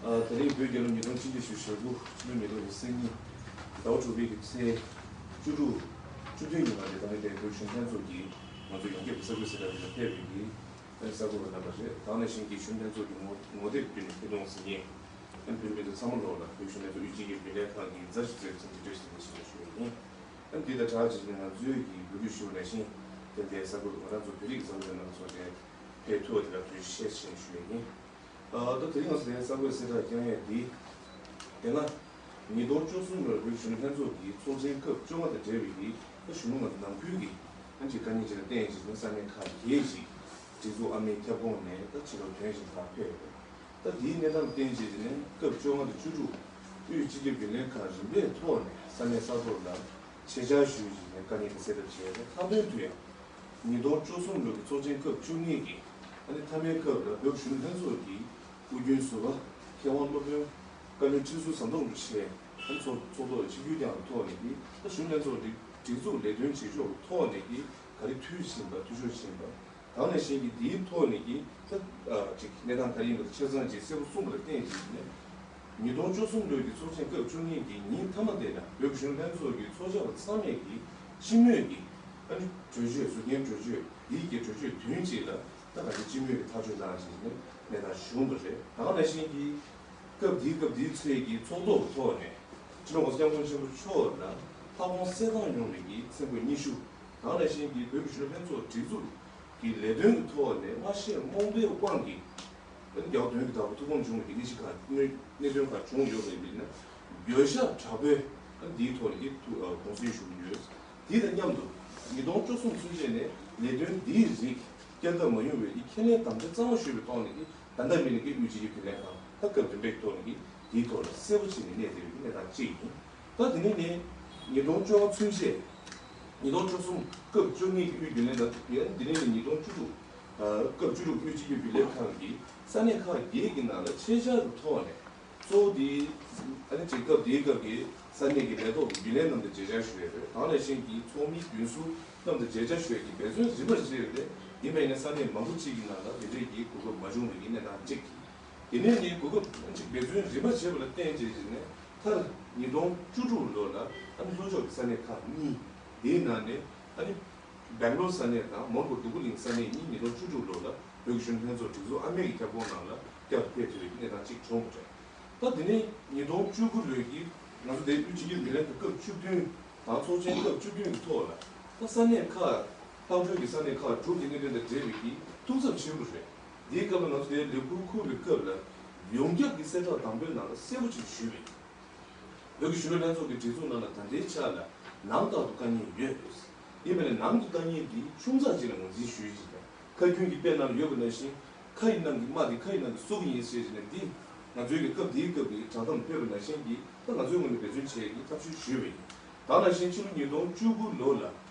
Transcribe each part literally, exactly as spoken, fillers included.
ད་རིང་བོད་རྒྱལ་ལོ་ཉིས་སྟོང་ཆིག་བརྒྱ་བཞི་བཅུ་ཞེ་དགུ་ཕྱི་ལོ་ཉིས་སྟོང་ཉི་ཤུ་རྩ་གཉིས་ཟླ་བ་དྲུག་པའི་གི་ཚེས་བཅུ་དྲུག་བཅུ་བདུན་ཉིན་མ་དེ་ད་ནི་དེ་བོད་གཞོན་ལྷན་ཚོགས་ཀྱིས་ང་ཚོ་ཡོངས་ཁྱབ་ཀྱི་གསར་འགོད་གསལ་བསྒྲགས་དེ་ལ་ཕེབས་པའི་གི་གསར་འགོད་པ་རྣམ་པ་རེད། ད་ནང་བཞིན་གྱི་གཞོན་ལྷན་ཚོགས་ཀྱི་ངོ་ངོ་དེབ་བརྒྱུད་ནས་ཐད་གཏོང་ཟིན་ཡིན། བོད་མི་ཚོ་ཚང་མ་ལོག་ལ་བོད་གཞོན་ལྷན་ཚོགས་དབུས་སྤྱི་ཁྱབ་རྒྱུན་ལས་ཁང་གི་མཛའ་ཞིག་བཙལ་ཚུལ་གྱི་བཀྲ་ཤིས་བདེ་ལེགས་ཞུ་བ་ཞུ་ཡ་ཡིན། འདི་དང་སྦྲགས་བྱས་ནས་ང་ཚོས་ཀྱི་འབོད་སྐུལ་ཞུ་བ་ནང་བཞིན་དེ་འདྲའི་གསར་འགོད་པ་ང་རང་ཚོ་བོད་རིགས་གསར་འགོད་པ་རྣམ་པ་ཚོ་དེ་ཕེབས་ཐུབ་པ་དེ་ལ་ཐུགས་རྗེ་ཆེ་ཞེས་ཞུ་ཡ་ཡིན། ཨ། ད་དེ་རིང་ང་ཚོ་དེ་གསར་འགོད་གསལ་བསྒྲགས་བསྐྱང་ཡས་འདི། དེ་སྔ་ཉིས་སྟོང་བཅུ་གསུམ་ལོར་བོད་གཞོན་ལྷན་ཚོགས་ཀྱི་ཚོགས་ཆེན་སྐབས་བཅོ་ལྔ་དང་འབྲེལ་བའི་གི་ད་གཞོན་ནུ་ང་ཚོ་ནང་ཁུལ་གྱི་ཨ་ཅིག་དཀའ་ངལ་ཅིག་ལ་བརྟེན་བྱས་ནས་ས་གནས་ཁག་བརྒྱད་ཅིག་སྒྲིག་འཛུགས་ཨ་མའི་ཁྱབ་ཁོངས་ནས་ད་ཕྱི་ལོགས་ཐོན་བཞིན་ཕར་ཕེབས་ཡོད་རེད། ད་དེའི་གནས་སྟངས་བརྟེན་བྱས་ནས་སྐབས་བཅོ་ལྔ་དང་བཅུ་དྲུག་དབུས་སྤྱི་ཁྱབ་རྒྱུན་ལས་ཁང་རིམ་པས་ཐོག་ནས་ས་གནས་ས་ཐོག་ལ་ཆེད་བཅར་ཞུས་བྱས་ནས་དཀའ་ངལ་དེ་སེལ་ཐབས་བྱས་ཏེ། ལྷག་དོན་དུ་ཡང་ཉིས་སྟོང་བཅུ་གསུམ་ལོ་གི་ཚོགས་ཆེན་སྐབས་བཅུ་གཉིས་ཀྱི་ཨ་ནི་མཐའ་མའི་སྐབས་ལ་བོད་གཞོན་ལྷན་ཚོགས་ཀྱི་དབུས་རྒྱུན་ཟུར་པ་མཁས་དབང་སློབ་དཔོན་བཀའ་བློན་ཁྲི་ཟུར་ཟམ་གདོང་རིན་པོ་ཆེ་ཨ་ནི་ཚོགས་ཚོགས་ཐོག་ཆིབས་བསྒྱུར་བསྐྱངས་པའི་ཐོག་ནས་ཀྱི་ད་གཞོན་ལྷན་ཚོགས་སྒྲིག་སྒྲིག་འཛུགས་ལས་དོན་བྱེད་ཕྱོགས་ཀྱི་ཐོག་ནས་ཀྱི་ག་རེ་འཐུས་ཕྱིན་པ། འཐུས་ཤོར་ཕྱིན་པ། དེ་ནང་བཞིན་གྱི་དེའི་ཐོག་ནས་ཀྱི་ད་ཨ་ཅིག་གནས་སྟངས་ག་རེ་ཡིན་པ་ཆ་ཚང་ཅིག་གསལ་པོ་གསུངས་པ་ལ་བརྟེན་བྱས་ནས། ཉིས་སྟོང་བཅུ་གསུམ་ལོའི་གི་ཚོགས་ཆེན་སྐབས་བཅུ་གཉིས་ཀྱི་ཉིན་མཐའ་མ་དེ་ལ་བོད་གཞོན་ལྷན་ཚོགས་ཀྱི་ཚོགས་བཅར་བ་ཚང་མས་ཀྱི་སྤྱི་མོས་ཀྱི་ཨ་ནི་གྲོས་ཆོད་ཟུར་རྒྱན་གྲོས་ཆོད་འདིའི་གི་གྲོས་ཆོད་དོན་གཅིག་ལ་ད་ག་ཚོད་སྤྱི་མོས་ཀྱི་ཐག་གཅོད་གནང་བྱས་ནས་གནས་སྟངས་བྱུང་བ་རེད། དེ་ནང་བཞིན་གྱི་སྐབས་འདིའི་སྐབས་འདིའི་ཚེས་ཀྱི་ཚོགས་ཐོག་གི་ཐོག་ནས་སྤྱི་ནོར་༸གོང་ས་༸སྐྱབས་མགོན་ཆེན་པོ་མཆོག་ལ་ལྷ་དབང་གསལ་ཐང་ཡོང་བའི་གི་མཚན་གོ་སྙན་ཞུ། དེ་ནང་བཞིན་གྱི་བོད་ཀྱི་གཞོན་ནུ་ལྷན་ཚོགས་སྒྲིག་འཛུགས་ཀྱི་ལས་དོན་གྱི་ཐོག་ནས་མ་ཤེས་རྨོངས་པའི་དབང་གིས་རྒྱལ་བ་དོན་གྱི་བདག་པོ་ཐུགས་དགོངས་བྱུང་བའི་གི་གནས་གཞི་ཁག་གནས་གནད་དོན་ཁག་བྱུང་ཡོད་པ་ཡིན་ན། འགྱོད་བཤགས་དྲག་པོས་འདིའི་ཐོག་ནས་ཀྱི་ཐུགས་དགོངས་སེལ་ཞུ་གི་ཡོད། དེ་དང་མཉམ་དུ་ཉིས་སྟོང་བཅུ་གསུམ་ཚུན་ཆད་ནས་ལས་དོན་འདིའི་རིགས་བསྐྱར་ལྡབ་མ་ཡོང་བའི་ཁས་ལེན་དམ་བཅའ་གཙང་མ་ཞུས་པའི་ཐོག་ནས་ཀྱི་ད་ལྟ་མིན་ནས་ཀྱི་དབུས་སྤྱི་ཁྱབ་རྒྱུན་ལས་ཁང་ད་སྐབས་བདུན་པའི་ཐོག་ནས་ཀྱི་དེའི་ཐོག་ལ་གསལ་པོ་བྱས་ནས་གནས་བསྡད་པའི་གནས་སྟངས་གཅིག་ཡིན། ད་དེ་ནས་ནས་ཉིས་སྟོང་བཅོ་ལྔ་ཚུན་ཆད། ཉིས་སྟོང་བཅུ་གསུམ་སྐབས་བཅུ་གཉིས་ཀྱི་དབུས་རྒྱུན་ལས་དང་ཡང་དེ་ནས་ནས་ཉིས་སྟོང་བཅུ་དྲུག་ཨ་སྐབས་བཅུ་དྲུག་དབུས་སྤྱི་ཁྱབ་རྒྱུན་ལས་ཁང་གིས་ས་གནས་ཁག་བརྒྱད་ཀྱི་ནང་ལ་ཆེད་བཅར་གྱི་ཐོག་ནས། གཙོ་བོ་དེ་ཨ་ནི་ཅིག་སྐབས་དེའི་སྐབས་ཀྱི་ས་གནས་ཀྱི་ལས་ཐོག་གི་རྒྱུན་ལས་རྣམས་དང་མཇལ་བཅར་ཞུས་ཡོད་རེད། དེ་ནང་བཞིན་གྱི་ཚོགས་མིའི་རྒྱུན་ཟུར་རྣམས་དང་མཇལ་བཅར་ཞུ་ཡས་ཀྱི་འབད་བརྩོན་རིམ་པར་བྱས་ཡོད་རེད། ཡིན་པ་ཡིན་ན་ས་གནས་མང་པོ་ཅིག་གི་ནང་ལ་དེ་འདྲའི་གི་གོ་སྐབས་མ་བྱུང་བའི་གི་གནས་སྟངས་གཅིག་དེ་ནས་ནི་གོ་སྐབས་ཅིག་འབད་བརྩོན་རིམ་པ་བྱས་པ་ལ་བརྟེན་བྱས་བྱས་ནས་མཐར་ཉིས་སྟོང་བཅུ་དྲུག་ལོ་ལ་ཨ་ནི་ལྷོ་ཕྱོགས་ཀྱི་ས་གནས་ཁག་གཉིས། དེའི་ནང་ནས་ཨ་ནི་སྦེང་ལོར་ས་གནས་དང་མོན་གྷོ་འདུ་ཁུ་གླིང་ས་གནས་གཉིས་ཉིས་སྟོང་བཅུ་དྲུག་ལོ་ལ་བོད་ཀྱི་གཞོན་ལྷན་ཚོགས་སྒྲིག་འཛུགས་ཨ་མེ་གི་ཁྱབ་ཁོངས་ནང་ལ་བསྐྱར་ཕེབས་ཐུབ་པའི་གནས་སྟངས་གཅིག་བྱུང་བ་རེད། ད་དེ་ནས་ཉིས་སྟོང་བཅུ་དགུ་ལོའི་གི་ང་ཚོ་དེ་དབུས་སྤྱི་ཁྱབ་རྒྱུན་ལས་ཁང་སྐབས་བཅུ་བདུན་དང་ཚོགས་ཆེན་སྐབས་བཅུ་བདུན་གི་ཐོག་ལ་ད་ས་གནས་ཁག་ལྷག་འཕྲོས་ཀྱི་ས་གནས་ཁག་དྲུག་གི་གནད་དོན་དང་འབྲེལ་བའི་གི་ཐུགས་འཚབ་ཆེན་པོ་རེད། འདིའི་སྐབས་ལ་ང་ཚོ་དེའི་ལས་ཁུར་འཁུར་བའི་སྐབས་ལ་ཡོངས་ཁྱབ་ཀྱི་གསལ་བསྒྲགས་དང་པོའི་ནང་ལ་གསལ་པོ་ཅིག་ཞུས་པ་ཡིན། བོད་ཀྱི་གཞོན་ནུ་ལྷན་ཚོགས་ཀྱི་སྒྲིག་འཛུགས་ནང་ལ་ད་ལྟའི་ཆ་ལ་ནང་ལྟར་དུ་དཀའ་ངལ་ཡོད་འདུག་ཡིན་པ་ནས་ནང་གི་དཀའ་ངལ་འདི་ཆུང་ཙག་ཅིག་ལ་ངོས་འཛིན་ཞུས་ཡིན་པས། ཁ་རྒྱུན་གྱི་དཔེ་ནང་ལ་ཡོད་པ་ནང་བཞིན། ཁ་ཡི་ནང་གི་རྨ་དེ་ཁ་ཡི་ནང་གི་སོ་གི་ཡིན་ཟེར་བྱས་ནས་འདི་ང་ཚོའི་གི་སྐབས་དེའི་སྐབས་ཀྱི་བསྒྲགས་གཏམ་ཕེབས་པ་ནང་བཞིན་གྱི་ད་ང་ཚོའི་ངོས་ནས་འབད་བརྩོན་བྱེད་ཀྱི་ཐབས་ཤེས་ཞུས་པ་ཡིན། ད་ནང་བཞིན་ཕྱི་ལོ་ཉིས་སྟོང་བཅུ་དགུ་ལོ་ལ་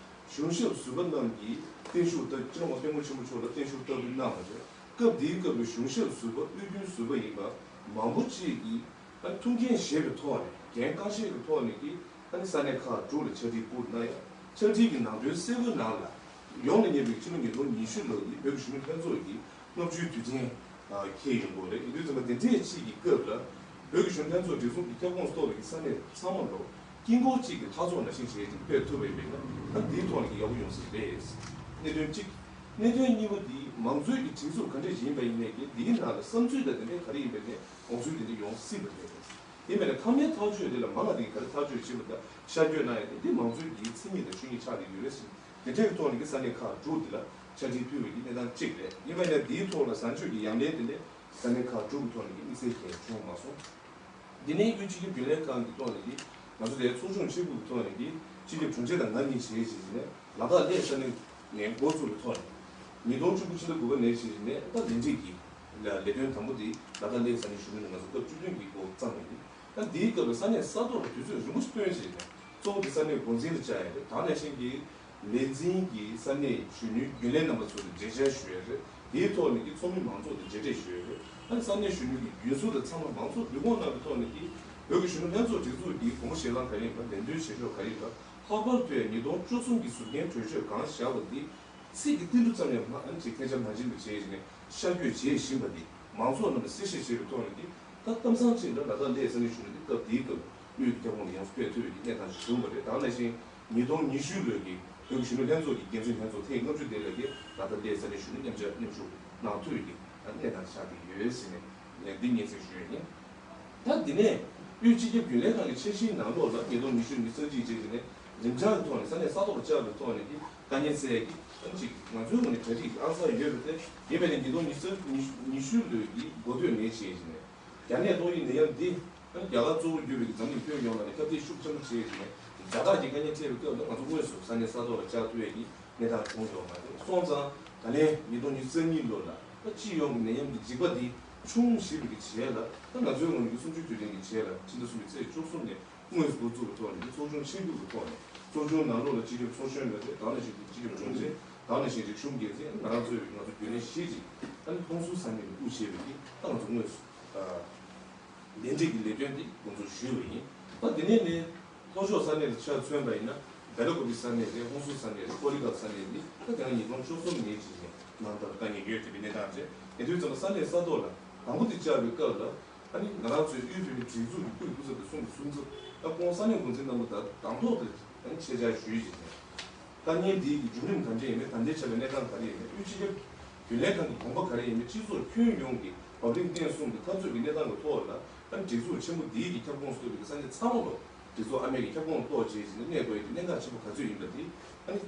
གཞུང་ཞབས་ཟུར་པ་རྣམས་ཀྱིས་བརྟན་བཞུགས་ལྟ་སྤྱི་ནོར་༸གོང་ས་༸སྐྱབས་མགོན་ཆེན་པོ་མཆོག་ལ་བརྟན་བཞུགས་བསྟར་འབུལ་གནང་བ་རེད། སྐབས་དེའི་སྐབས་ལ་གཞུང་ཞབས་ཟུར་པ་དབུས་རྒྱུན་ཟུར་པ་ཡིན་པ་མང་པོ་ཅིག་གིས། ཨ་ནི་ཐུགས་འགན་བཞེས་པའི་ཐོག་ནས་འགན་རྐང་བཞེས་ཀྱི་ཐོག་ནས་ཀྱི་ཨ་ནི་ས་གནས་ཁག་དྲུག་ལ་ཕྱག་བྲིས་བསྐུར་གནང་ཡ། ཕྱག་བྲིས་ཀྱི་ནང་དོན་གསལ་པོའི་ནང་ལ་ཡོངས་ལ་ཉེ་བའི་ཕྱི་ལོ་ཉིས་སྟོང་ཉི་ཤུ་ལོ་ཡི་བོད་ཀྱི་གཞོན་ནུ་ལྷན་ཚོགས་ཀྱི་ལྔ་བཅུའི་དུས་ཆེན་འཁེལ་ཡོང་གི་ཡོད་རེད། ཡིན་དུས་ཙམ་པ་འདི་འདྲའི་ཅིག་གི་སྐབས་ལ་བོད་ཀྱི་གཞོན་ནུ་ལྷན་ཚོགས་སྒྲིག་འཛུགས་ཀྱི་ཁྱབ་ཁོངས་སུ་གཏོགས་པའི་ས་གནས་ཚང་མ་ལོ་དཀྱིལ་འཁོར་གཅིག་གི་ལྷ་ཚོགས་ནང་བཞིན་བྱས་ཏེ་ཕེབས་ཐུབ་པ་ཡིན་པས་ན་ད་འདིའི་ཐོག་ནས་ཀྱི་ཡག་པོ་ཡོང་ས་རེད། གནད་དོན་གཅིག་གནད་དོན་གཉིས་པ་འདི་མང་གཙོའི་གི་སྒྲིག་འཛུགས་ག་འདྲས་ཡིན་པ་ཡིན་ནའི་གི་འདིའི་ནང་ལ་བསམ་ཚུལ་དང་དེ་འདྲའི་ག་རེ་ཡིན་པ་ནས། དགོངས་ཚུལ་དེ་འདྲ་ཡོང་སྲིད་པ་རེད། དེ་མིན་ན་མཐའ་མའི་ཐག་གཅོད་དེ་ལ་མང་བ་དེ་ག་རེ་ཐག་གཅོད་བྱེད་པ་དང་ཤར་བསྐྱོད་གནང་ཡ་དེ་འདི་མང་གཙོའི་གི་མཚན་ཉིད་དང་ཆོས་ཉིད་ཆགས་བསྡད་ཡོད་རེད་ཟེར། དེ་འདྲའི་ཐོག་ནས་ཀྱི་ས་གནས་ཁག་དྲུག་དེ་ལ་ཕྱག་བྲིས་ཕུལ་བའི་གི་གནས་སྟངས་གཅིག་རེད། ཡིན་པ་ཡིན་ན་འདིའི་ཐོག་ལ་བཟང་སྤྱོད་ཀྱི་ཡང་ལན་དེ་ནས་ས་གནས་ཁག་དྲུག་གི་ཐོག་ནས་ཀྱི་དམིགས་བསལ་གྱི་བྱུང་མ་སོང་། འདི་ནས་དབུས་སྤྱི་ཁྱབ་རྒྱུན་ལས་ཁང་གི་ཐོག་ནས་ཀྱི་ང་ཚོ་དེའི་ཚོགས་ཆུང་ཆེན་པོ་གི་ཐོག་ནས་ཀྱི་སྤྱི་ཁྱབ་དྲུང་ཆེ་དང་ང་གཉིས་བྱས་བྱས་ནས། ལ་དྭགས་གླེ་ས་གནས་ནས་འགོ་བཙུགས་པའི་ཐོག་ནས། ཉིས་སྟོང་བཅུ་དགུ་ཕྱི་ཟླ་དགུ་པ་ནས་བྱས་ནས་ད་ལས་འགྲིག་གི་ལས་དོན་དང་པོ་དེ་ལ་དྭགས་གླེ་ས་གནས་གཞོན་ནུ་ང་ཚོ་སྐབས་བཅུ་བདུན་གྱི་འགོ་བརྩམས་པ་ཡིན། ད་འདིའི་སྐབས་ལ་ས་གནས་ས་ཐོག་ལ་དུས་ཚོད་རིང་པོ་ཞིག་བཏོན་བྱས་ནས་གཙོ་བོ་དེ་ས་གནས་འགོ་འཛིན་ལ་བཅར་ཡ་རེད། ད་ནང་བཞིན་གྱི་ལས་འཛིན་གྱི་ས་གནས་གཞོན་ནུའི་རྒྱུན་ལས་རྣམ་པ་ཚོ་ལ་མཇལ་བཅར་ཞུ་ཡ་རེད། དེའི་ཐོག་ནས་ཀྱི་ཚོགས་མི་མང་ཚོགས་དང་མཇལ་འཕྲད་ཞུ་ཡ་རེད། ཨ་ནི་ས་གནས་གཞོན་ནུ་གི་རྒྱུན་ཟུར་དང་ཚང་མ་མང་ཚོགས་འདུ་སྐོང་གནང་བའི་ཐོག་ནས་ཀྱི་བོད་ཀྱི་གཞོན་ནུ་ལྷན་ཚོགས་སྒྲིག་འཛུགས་ཀྱི་དགོངས་པ་བཞེས་སྟངས་ག་རེ་ཡིན་པ། ལས་དོན་བྱེད་ཕྱོགས་ག་རེ་ཡིན་པ། ལྷག་པར་དུ་ཡང་ཉིས་སྟོང་བཅུ་གསུམ་གྱི་ཟུར་རྒྱན་གྲོས་ཆོད་གང་བཞག་པ་འདི་ཚིག་གི་ཏིལ་འབྲུ་ཙམ་ཡང་མ་ཨ་ནི་ཅིག་ཐལ་ཆ་མ་ཕྱིན་པ་བྱས་ནས་ཤར་བསྐྱོད་བྱེད་བཞིན་པ་འདི་མང་ཚོགས་རྣམས་ལ་གསལ་བཤད་བྱེད་པའི་ཐོག་ནས་ཀྱི་ ད་གཏམ་བཟང་ཅིག་ལ་ལ་དྭགས་སླེ་ས་གནས་གཞོན་ནུ་དེ་སྐབས་དེའི་སྐབས་དབུས་ཀྱི་ཁྱབ་ཁོངས་ལ་ཡོངས་སུ་ཕེབས་ཐུབ་པའི་གནས་སྟངས་ཤིག་བྱུང་བ་རེད། ད་ག་ནང་བཞིན་ཉིས་སྟོང་ཉི་ཤུ་ལོའི་གི་བོད་ཀྱི་གཞོན་ནུ་ལྷན་ཚོགས་ཀྱི་འགན་འཛིན་ལྷན་ཚོགས་ཐེངས་ལྔ་བཅུ་དེ་ལ་གི་ལ་དྭགས་སླེ་ས་གནས་གཞོན་ནུ་མཉམ་ཆ་མཉམ་ཞུགས་གནང་ཐུབ་པའི་གི་གནས་སྟངས་ཆགས་ཀྱི་ཡོད་ཟེར་ནས་འདི་སྙན་སེང་ཞུ་ཡ་ཡིན། ད་འདི་ནས་དབུས་སྤྱི་ཁྱབ་རྒྱུན་ལས་ཁང་གི་འཆར་གཞིའི་ནང་ལོགས་ལ་ཉིས་སྟོང་ཉི་ཤུ་ནས་སང་ཕྱིན་བྱས་ཀྱི་ནས་རིམ་གྱང་གི་ཐོག་ནས་ས་གནས་ས་ཐོག་ལ་བཅར་བའི་ཐོག་ནས་ཀྱི་དཀའ་ངལ་སེལ་ཡས་ཀྱི་ཨ་ནི་ཅིག་ང་ཚོའི་ངོས་ནས་གྲ་སྒྲིག་ཨང་གསར་ཡོད་པ་དེ་ཡིན་པས་ནས་ཉིས་སྟོང་ཉི་ཤུ་ཉི་ཤུ་ལོའི་ཀྱི་འགོ་སྟོད་ནས་བྱས་ཀྱི་ནས་རྒྱ་ནད་ཏོག་དབྱིབས་ནད་ཡམས་འདི་ཨ་ནི་རྒྱ་གར་གཙོ་བོ་གྱུར་པའི་འཛམ་གླིང་ཁྱོན་ཡོངས་ལ་ནས་ཁྱབ་གདལ་ཤུགས་ཆེན་པོ་བྱས་ཀྱི་ནས་རྒྱ་ནག་གི་དཀའ་ངལ་འཕྲད་པའི་སྐབས་ལ་ང་ཚོ་དངོས་སུ་ས་གནས་ས་ཐོག་ལ་བཅར་ཐུབ་ཡས་ཀྱི་གནས་སྟངས་བྱུང་ཡོད་མ་རེད། སོང་ཙང་ད་ལན་ཉིས་སྟོང་ཉི་ཤུ་རྩ་གཉིས་ལོ་ལ་ད་སྤྱི་ཡོངས་ཀྱི་ནད་ཡམས་ཀྱི་འཇིགས་པ་འདི་ཆུང་ཞེས་པའི་གི་བྱས་ལ་ད་ང་ཚོའི་ངོས་ནས་ཀྱི་གསུམ་བཅུའི་དུས་དྲན་གྱི་བྱས་ལ་ཕྱི་ཟླ་གསུམ་པའི་ཚེས་བཅུ་གསུམ་ནས་དངོས་སུ་འགོ་བཙུགས་པའི་ཐོག་ནས་ཀྱི་ཚོགས་ཆུང་ཆེན་པོའི་གི་ཐོག་ནས་ཚོགས་ཆུང་ནང་ལོགས་ལ་སྤྱི་ཁྱབ་ཚོགས་གཞོན་ལ་དེ་དག་ནང་བཞིན་གྱི་སྤྱི་ཁྱབ་དྲུང་ཆེ་དག་ནང་བཞིན་རིག་གཞུང་འགན་འཛིན་ང་རང་ཚོའི་ང་ཚོ་རྒྱུན་ལས་གཞི་གཅིག་ཨ་ནི་ཧོན་སུར་ས་གནས་ནས་དབུ་བྱས་པའི་གི་ད་ང་ཚོ་དངོས་སུ་གདན་འདྲེན་གྱི་ལས་དོན་དེ་འགོ་འཛུགས་ཞུས་པ་ཡིན། ད་དེ་ནས་ནི་ལྷོ་ཕྱོགས་ས་གནས་ལ་ཆ་མཚོན་པ་ཡིན་ན་སྦེ་ལ་ཀོ་པི་ས་གནས་རེད། ཧོན་སུར་ས་གནས་རེད། ཀོ་ལི་གྷལ་ས་གནས་འདི་ད་དེ་སྔ་ཉིས་སྟོང་བཅུ་གསུམ་ནས་ཅིག་ནས་ནང་ལྟར་དཀའ་ངལ་ཡོད་དེ་བའི་གནས་སྟངས་རེད། དེ་དུས་ཙམ་པ་ས་གནས་ས་ཐོག་ལ་དང་པོ་དེ་བཅར་བའི་སྐབས་ལ་ཨ་ནི་ང་རང་ཚོའི་དབུས་བོད་མིའི་སྒྲིག་འཛུགས་ཀྱི་སྐུའི་སྐུ་ཚབ་དང་གསུང་གི་གསུང་ཚབ་ད་ཁོང་ས་གནས་འགོ་འཛིན་རྣམ་པ་དང་དང་ཐོག་ཏུ་ཨ་ནི་ཆེད་བཅར་ཞུས་ཡིན། དཀའ་ངལ་འདིའི་གི་བརྒྱུད་རིམ་ག་འདྲ་ཡིན་མིན། ད་ལྟའི་ཆ་ལ་གནས་སྟངས་ག་རེ་ཡིན་མིན། དབུས་སྤྱི་ཁྱབ་རྒྱུན་ལས་ཁང་གི་དགོངས་པ་ག་རེ་ཡིན་མིན། སྤྱི་ཚོགས་ཁྱོན་ཡོངས་ཀྱི་བབ་བརླིང་བརྟན་སྲུང་གི་འཐབ་རྩོད་ཀྱི་གནས་སྟངས་ཀྱི་ཐོག་ལ་ཨ་ནི་སྒྲིག་འཛུགས་ཆེན་པོ་འདིའི་གི་ཁྱབ་ཁོངས་སུ་གཏོགས་པའི་གི་ས་གནས་ཚང་མ་ལོ་སྒྲིག་འཛུགས་ཨ་མེ་གི་ཁྱབ་ཁོངས་གཏོགས་བྱས་བྱས་ནས་གནས་དགོས་ཡ་གི་གནད་འགག་ཆེན་པོ་ག་ཚོད་ཡིན་པ་དེ་ཨ་ནི་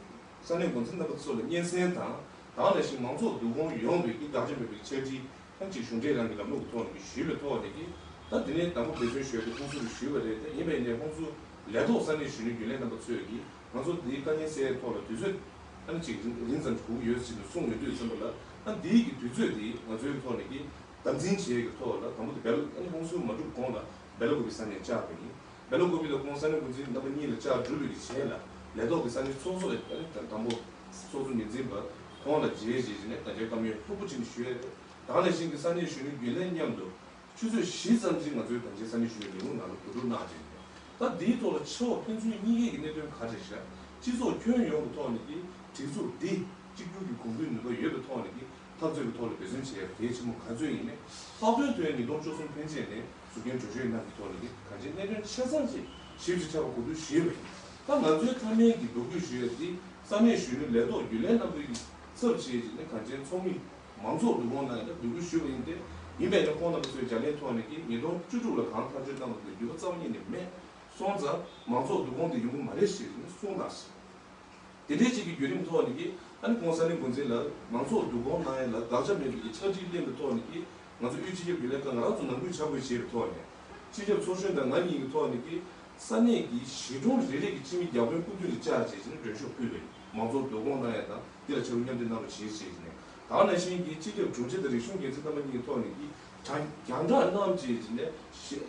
ས་གནས་འགོ་འཛིན་རྣམ་པ་ཚོ་ལ་སྙན་སེང་དང་། ད་ག་ནང་བཞིན་མང་ཚོགས་འདུ་ཁང་ཡོངས་ཀྱི་དགག་བྱ་མེད་པའི་ཕྱག་བྲིས་ཐམས་ཅད་གཞུང་འབྲེལ་རང་གི་ལམ་ལུགས་ཀྱི་ཐོག་ནས་ཞུས་པའི་ཐོག་ནས་ཀྱི་ད་དེ་ནས་དང་པོ་འབད་བརྩོན་ཞུས་ཏེ་ཧོན་སུར་ཞུས་པ་རེད། དེ་ཡིན་པས་ནས་ཧོན་སུར་ལས་ཐོག་ས་གནས་གཞོན་ནུ་རྒྱུན་ལས་རྣམ་པ་ཚོས་ཀྱིས་ང་ཚོ་འདིའི་དཀའ་ངལ་སེལ་ཡའི་ཐོག་ལ་དུས་ཚོད་ཨ་ནི་ཅིག་རིང་རིང་ཙམ་དགོས་ཀྱི་ཡོད་ཟེར་ནས་གསུངས་ཡོང་དུས་ཙམ་པ་ལ་ཨ་འདིའི་གི་དུས་ཚོད་འདི་ང་ཚོའི་ཐོག་ནས་ཀྱི་དམ་འཛིན་བྱེད་ཡས་ཀྱི་ཐོག་ལ་དང་པོ་དེ་སྦེལ་ཨ་ནི་ཧོན་སུར་མ་གྲུབ་གོང་ལ་སྦེ་ལ་ཀོ་པི་ས་གནས་བཅར་བ་ཡིན། སྦེ་ལ་ཀོ་པི་ལ་ཁོང་ས་གནས་འགོ་འཛིན་རྣམ་པ་གཉིས་ལ་བཅར་གྲུབ་པའི་གི་རྗེས་ལ་ལས་ཐོག་གི་ས་གནས་ཚོགས་གཙོ་ལ་ཨ་ནི་དང་པོ་ཚོགས་གཙོ་འགན་འཛིན་པ་ཁོང་ལ་མཇལ་རྗེས་ནས་ད་ཆའི་བཀའ་མོལ་ལྷུག་པོ་ཅིག་ཞུས་ཡོད་རེད། ད་ག་ནང་བཞིན་གྱི་ས་གནས་གཞོན་ནུ་རྒྱུན་ལས་མཉམ་དུ་ཆུ་ཚོད་བཞི་ཙམ་ཅིག་ང་ཚོའི་ད་ཆའི་ས་གནས་གཞོན་ནུ་ལས་ཁུངས་ནང་ལ་གོ་བསྡུར་གནང་རྗེས་ནས་ད་འདིའི་ཐོག་ལ་ཕྱི་ཕྱོགས་ཕན་ཚུན་གཉིས་ཀའི་གི་གནད་དོན་ག་རེ་བཞག་སྤྱི་ཚོགས་ཁྱོན་ཡོངས་ཀྱི་ཐོག་ནས་ཀྱི་སྒྲིག་འཛུགས་འདི་གཅིག་གྱུར་གྱི་གོང་བུའི་ནུས་པ་ཡོད་པའི་ཐོག་ནས་ཀྱི་འཐབ་རྩོད་ཀྱི་ཐོག་ལ་འབད་བརྩོན་བྱས་གལ་ཆེན་པོ་ག་ཚོད་ཡིན་མིན། ལྷག་དོན་དུ་ཡང་ཉིས་སྟོང་བཅུ་གསུམ་ཕན་ཆད་ནས་ཟུར་རྒྱན་གྲོས་ཆོད་གནང་གི་ཐོག་ནས་ཀྱི་གང་ཅིའི་གནད་དོན་ཆ་ཚང་ཞིག་ཞིབ་ཅིང་ཕྲ་བ་གོ་བསྡུར་ཞུས་པ་ཡིན། ད་ང་ཚོའི་མཐའ་མའི་གི་འབོད་སྐུལ་ཞུ་ཡ་འདི་ས་གནས་གཞོན་ནུ་ལས་ཐོག་རྒྱུན་ལས་རྣམ་པའི་གི་ཚབ་བྱས་ཀྱི་ནས་གང་ཅིའི་ཚོགས་མི་མང་ཚོགས་འདུ་ཁང་ནང་ཡང་འབོད་སྐུལ་ཞུས་པ་ཡིན་ཏེ། ཡིན་པས་ན་ཁོང་རྣམ་པ་ཚོའི་ལྗགས་ལན་ཐོག་ནས་ཀྱི་ཉིས་སྟོང་བཅུ་དྲུག་ལ་གང་ཐག་གཅོད་གནང་བ་དེ་འགྱུར་བ་རྩ་བ་ཉིད་ནས་མེད། སོང་ཙང་མང་ཚོགས་འདུ་ཁང་དེ་ཡོང་གི་མ་རེད་ཞེས་ནས་གསུངས་གནང་ཞིང་། དེ་འདྲའི་ཅིག་གི་བརྒྱུད་རིམ་ཐོག་ནས་ཀྱི་ཨ་ནི་ཁོང་ས་གནས་འགོ་འཛིན་ལ་མང་ཚོགས་འདུ་ཁང་ནང་ཡང་ལ་དགག་བྱ་མེད་པའི་ཕྱག་བྲིས་ལེན་པའི་ཐོག་ནས་ཀྱི་ང་ཚོ་དབུས་སྤྱི་ཁྱབ་རྒྱུན་ལས་ཁང་ང་རང་ཚོ་ནང་ཁུལ་ཆ་བགོས་བྱས་པའི་ཐོག་ནས་སྤྱི་ཁྱབ་ཚོགས་གཞོན་དང་ང་གཉིས་ཀྱི་ཐོག་ནས་ཀྱི་ས་གནས་ཀྱི་གཞིས་གྲོང་རེ་རེ་གི་སྤྱི་མི་བརྒྱ་དཔོན་སྐུ་མདུན་ལ་བཅར་བྱས་ནས་མགྲོན་ཤོག་ཕུལ་བ་ཡིན། མང་ཚོགས་འདུ་ཁང་ནང་ཡང་དང་འདི་ལ་ཕྱག་རོགས་མཉམ་འབྲེལ་གནང་རོགས་བྱེད་ཅེས་ནས། ད་ག་ནང་བཞིན་གྱི་སྤྱི་ཁྱབ་དྲུང་ཆེ་དང་རིག་གཞུང་འགན་འཛིན་རྣམ་པ་གཉིས་ཀྱི་ཐོག་ནས་ཀྱི་རྒྱང་བསྒྲགས་གནང་བྱས་ནས་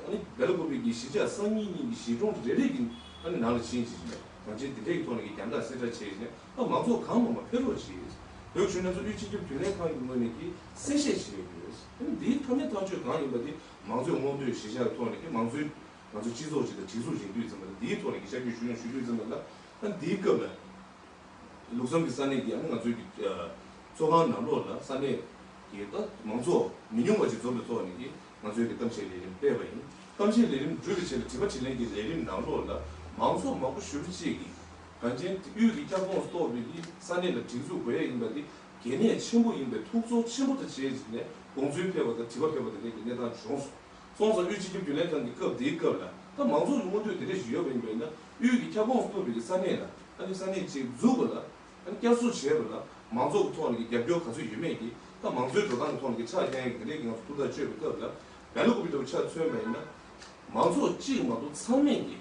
ཨ་ནི་སྦེ་ལ་ཀོ་པི་གི་གཞིས་ཆགས་སང་ཉིན་གཉིས་ཀྱི་གཞིས་གྲོང་རེ་རེ་གི་ཨ་ནི་ནང་ལ་ཕྱིན་བྱས་ནས་གང་ཅི་འདི་འདྲའི་ཐོག་ནས་ཀྱི་རྒྱང་བསྒྲགས་གསལ་བསྒྲགས་བྱས་ནས་ཨ་མང་ཚོགས་གང་མང་མང་ཕེབས་རོགས་བྱས། བོད་གཞོན་ནུ་ཚོ་དབུས་སྤྱི་ཁྱབ་རྒྱུན་ལས་ཁང་གི་ངོས་ནས་ཀྱི་གསལ་བཤད་བྱས་ཡོད། ཨ་ནི་འདིའི་མཐའ་མའི་ཐག་གཅོད་གང་ཡིན་པ་དེ་མང་གཙོའི་མངོན་འདོད་གཞིར་བཞག་ཐོག་ནས་ཀྱི་མང་གཙོའི་ང་ཚོ་སྤྱི་ཚོགས་ཅིག་དང་སྒྲིག་འཛུགས་ཡིན་དུས་ཙམ་པ་ལ་འདིའི་ཐོག་ནས་ཀྱི་ཤར་རྒྱུད་ཞུ་ཡང་ཞུ་དུས་ཙམ་པ་ལ་ཨ་ནི་འདིའི་སྐབས་ལ། ལུགས་བསམ་གྱི་ས་གནས་ཀྱི་ཨ་ནི་ང་ཚོའི་གི་ཨ་ཚོགས་ཁང་ནང་ལོགས་ལ་ས་གནས་ཀྱི་ད་མང་ཚོགས་མི་ཉུང་བ་ཅིག་འཛོམས་པའི་ཐོག་ནས་ཀྱི་ང་ཚོའི་གི་གཏམ་བཤད་ལས་རིམ་སྤེལ་བ་ཡིན། གཏམ་བཤད་ལས་རིམ་གྲུབ་པའི་རྗེས་ལ་དྲི་བ་དྲིས་ལན་གྱི་ལས་རིམ་ནང་ལོགས་ལ་མང་ཚོགས་མང་པོ་ཞེ་པོ་ཅིག་གིས་གངས་ཅན་དབུས་ཀྱི་ཁྱབ་ཁོངས་སུ་གཏོགས་པའི་གི་ས་གནས་ལ་སྒྲིག་འཛུགས་དགོས་ཡ་ཡིན་པ་འདི་གལ་གནད་ཆེན་པོ་ཡིན་པའི་ཐུགས་ཚོར་ཆེན་པོ་དང་བཅས་བྱས་ནས་དགོངས་ཚུལ་ཕེབས་པ་དང་དྲི་བ་ཕེབས་པ་དེ་འདྲའི་གི་གནས་སྟངས་བྱུང་སོང་། སོང་ཙང་དབུས་སྤྱི་ཁྱབ་རྒྱུན་ལས་ཁང་གི་སྐབས་དེའི་སྐབས་ལ་ད་མང་ཚོགས་ཀྱི་མངོན་འདོད་དེ་འདྲ་ཞིག་ཡོད་པ་ཡིན་པས་ན་དབུས་ཀྱི་ཁྱབ་ཁོངས་སུ་གཏོགས་པའི་ས་གནས་ལ་ཨ་ནི་ས་གནས་གཅིག་འཛུགས་པ་ལ་ཨ་ནི་བསྐྱར་གསོ་བྱས་པ་ལ་མང་ཚོགས་ཀྱི་ཐོག་ནས་ཀྱི་རྒྱབ་སྐྱོར་ག་ཚོད་ཡོད་མེད་ཀྱི་ད་མང་གཙོའི་འགྲོ་སྟངས་ཀྱི་ཐོག་ནས་ཀྱི་ཆ་རྐྱང་ཡིན་དེ་འདྲའི་གི་ང་ཚོ་ཐུགས་ཐག་གཅོད་པའི་སྐབས་ལ་སྦེ་ལ་ཀོ་པི་ལྟ་བུ་ཆ་མཚོན་པ་ཡིན་ན་མང་ཚོགས་གཅིག་མ་གཏོགས་ཚང་མས་ཀྱི་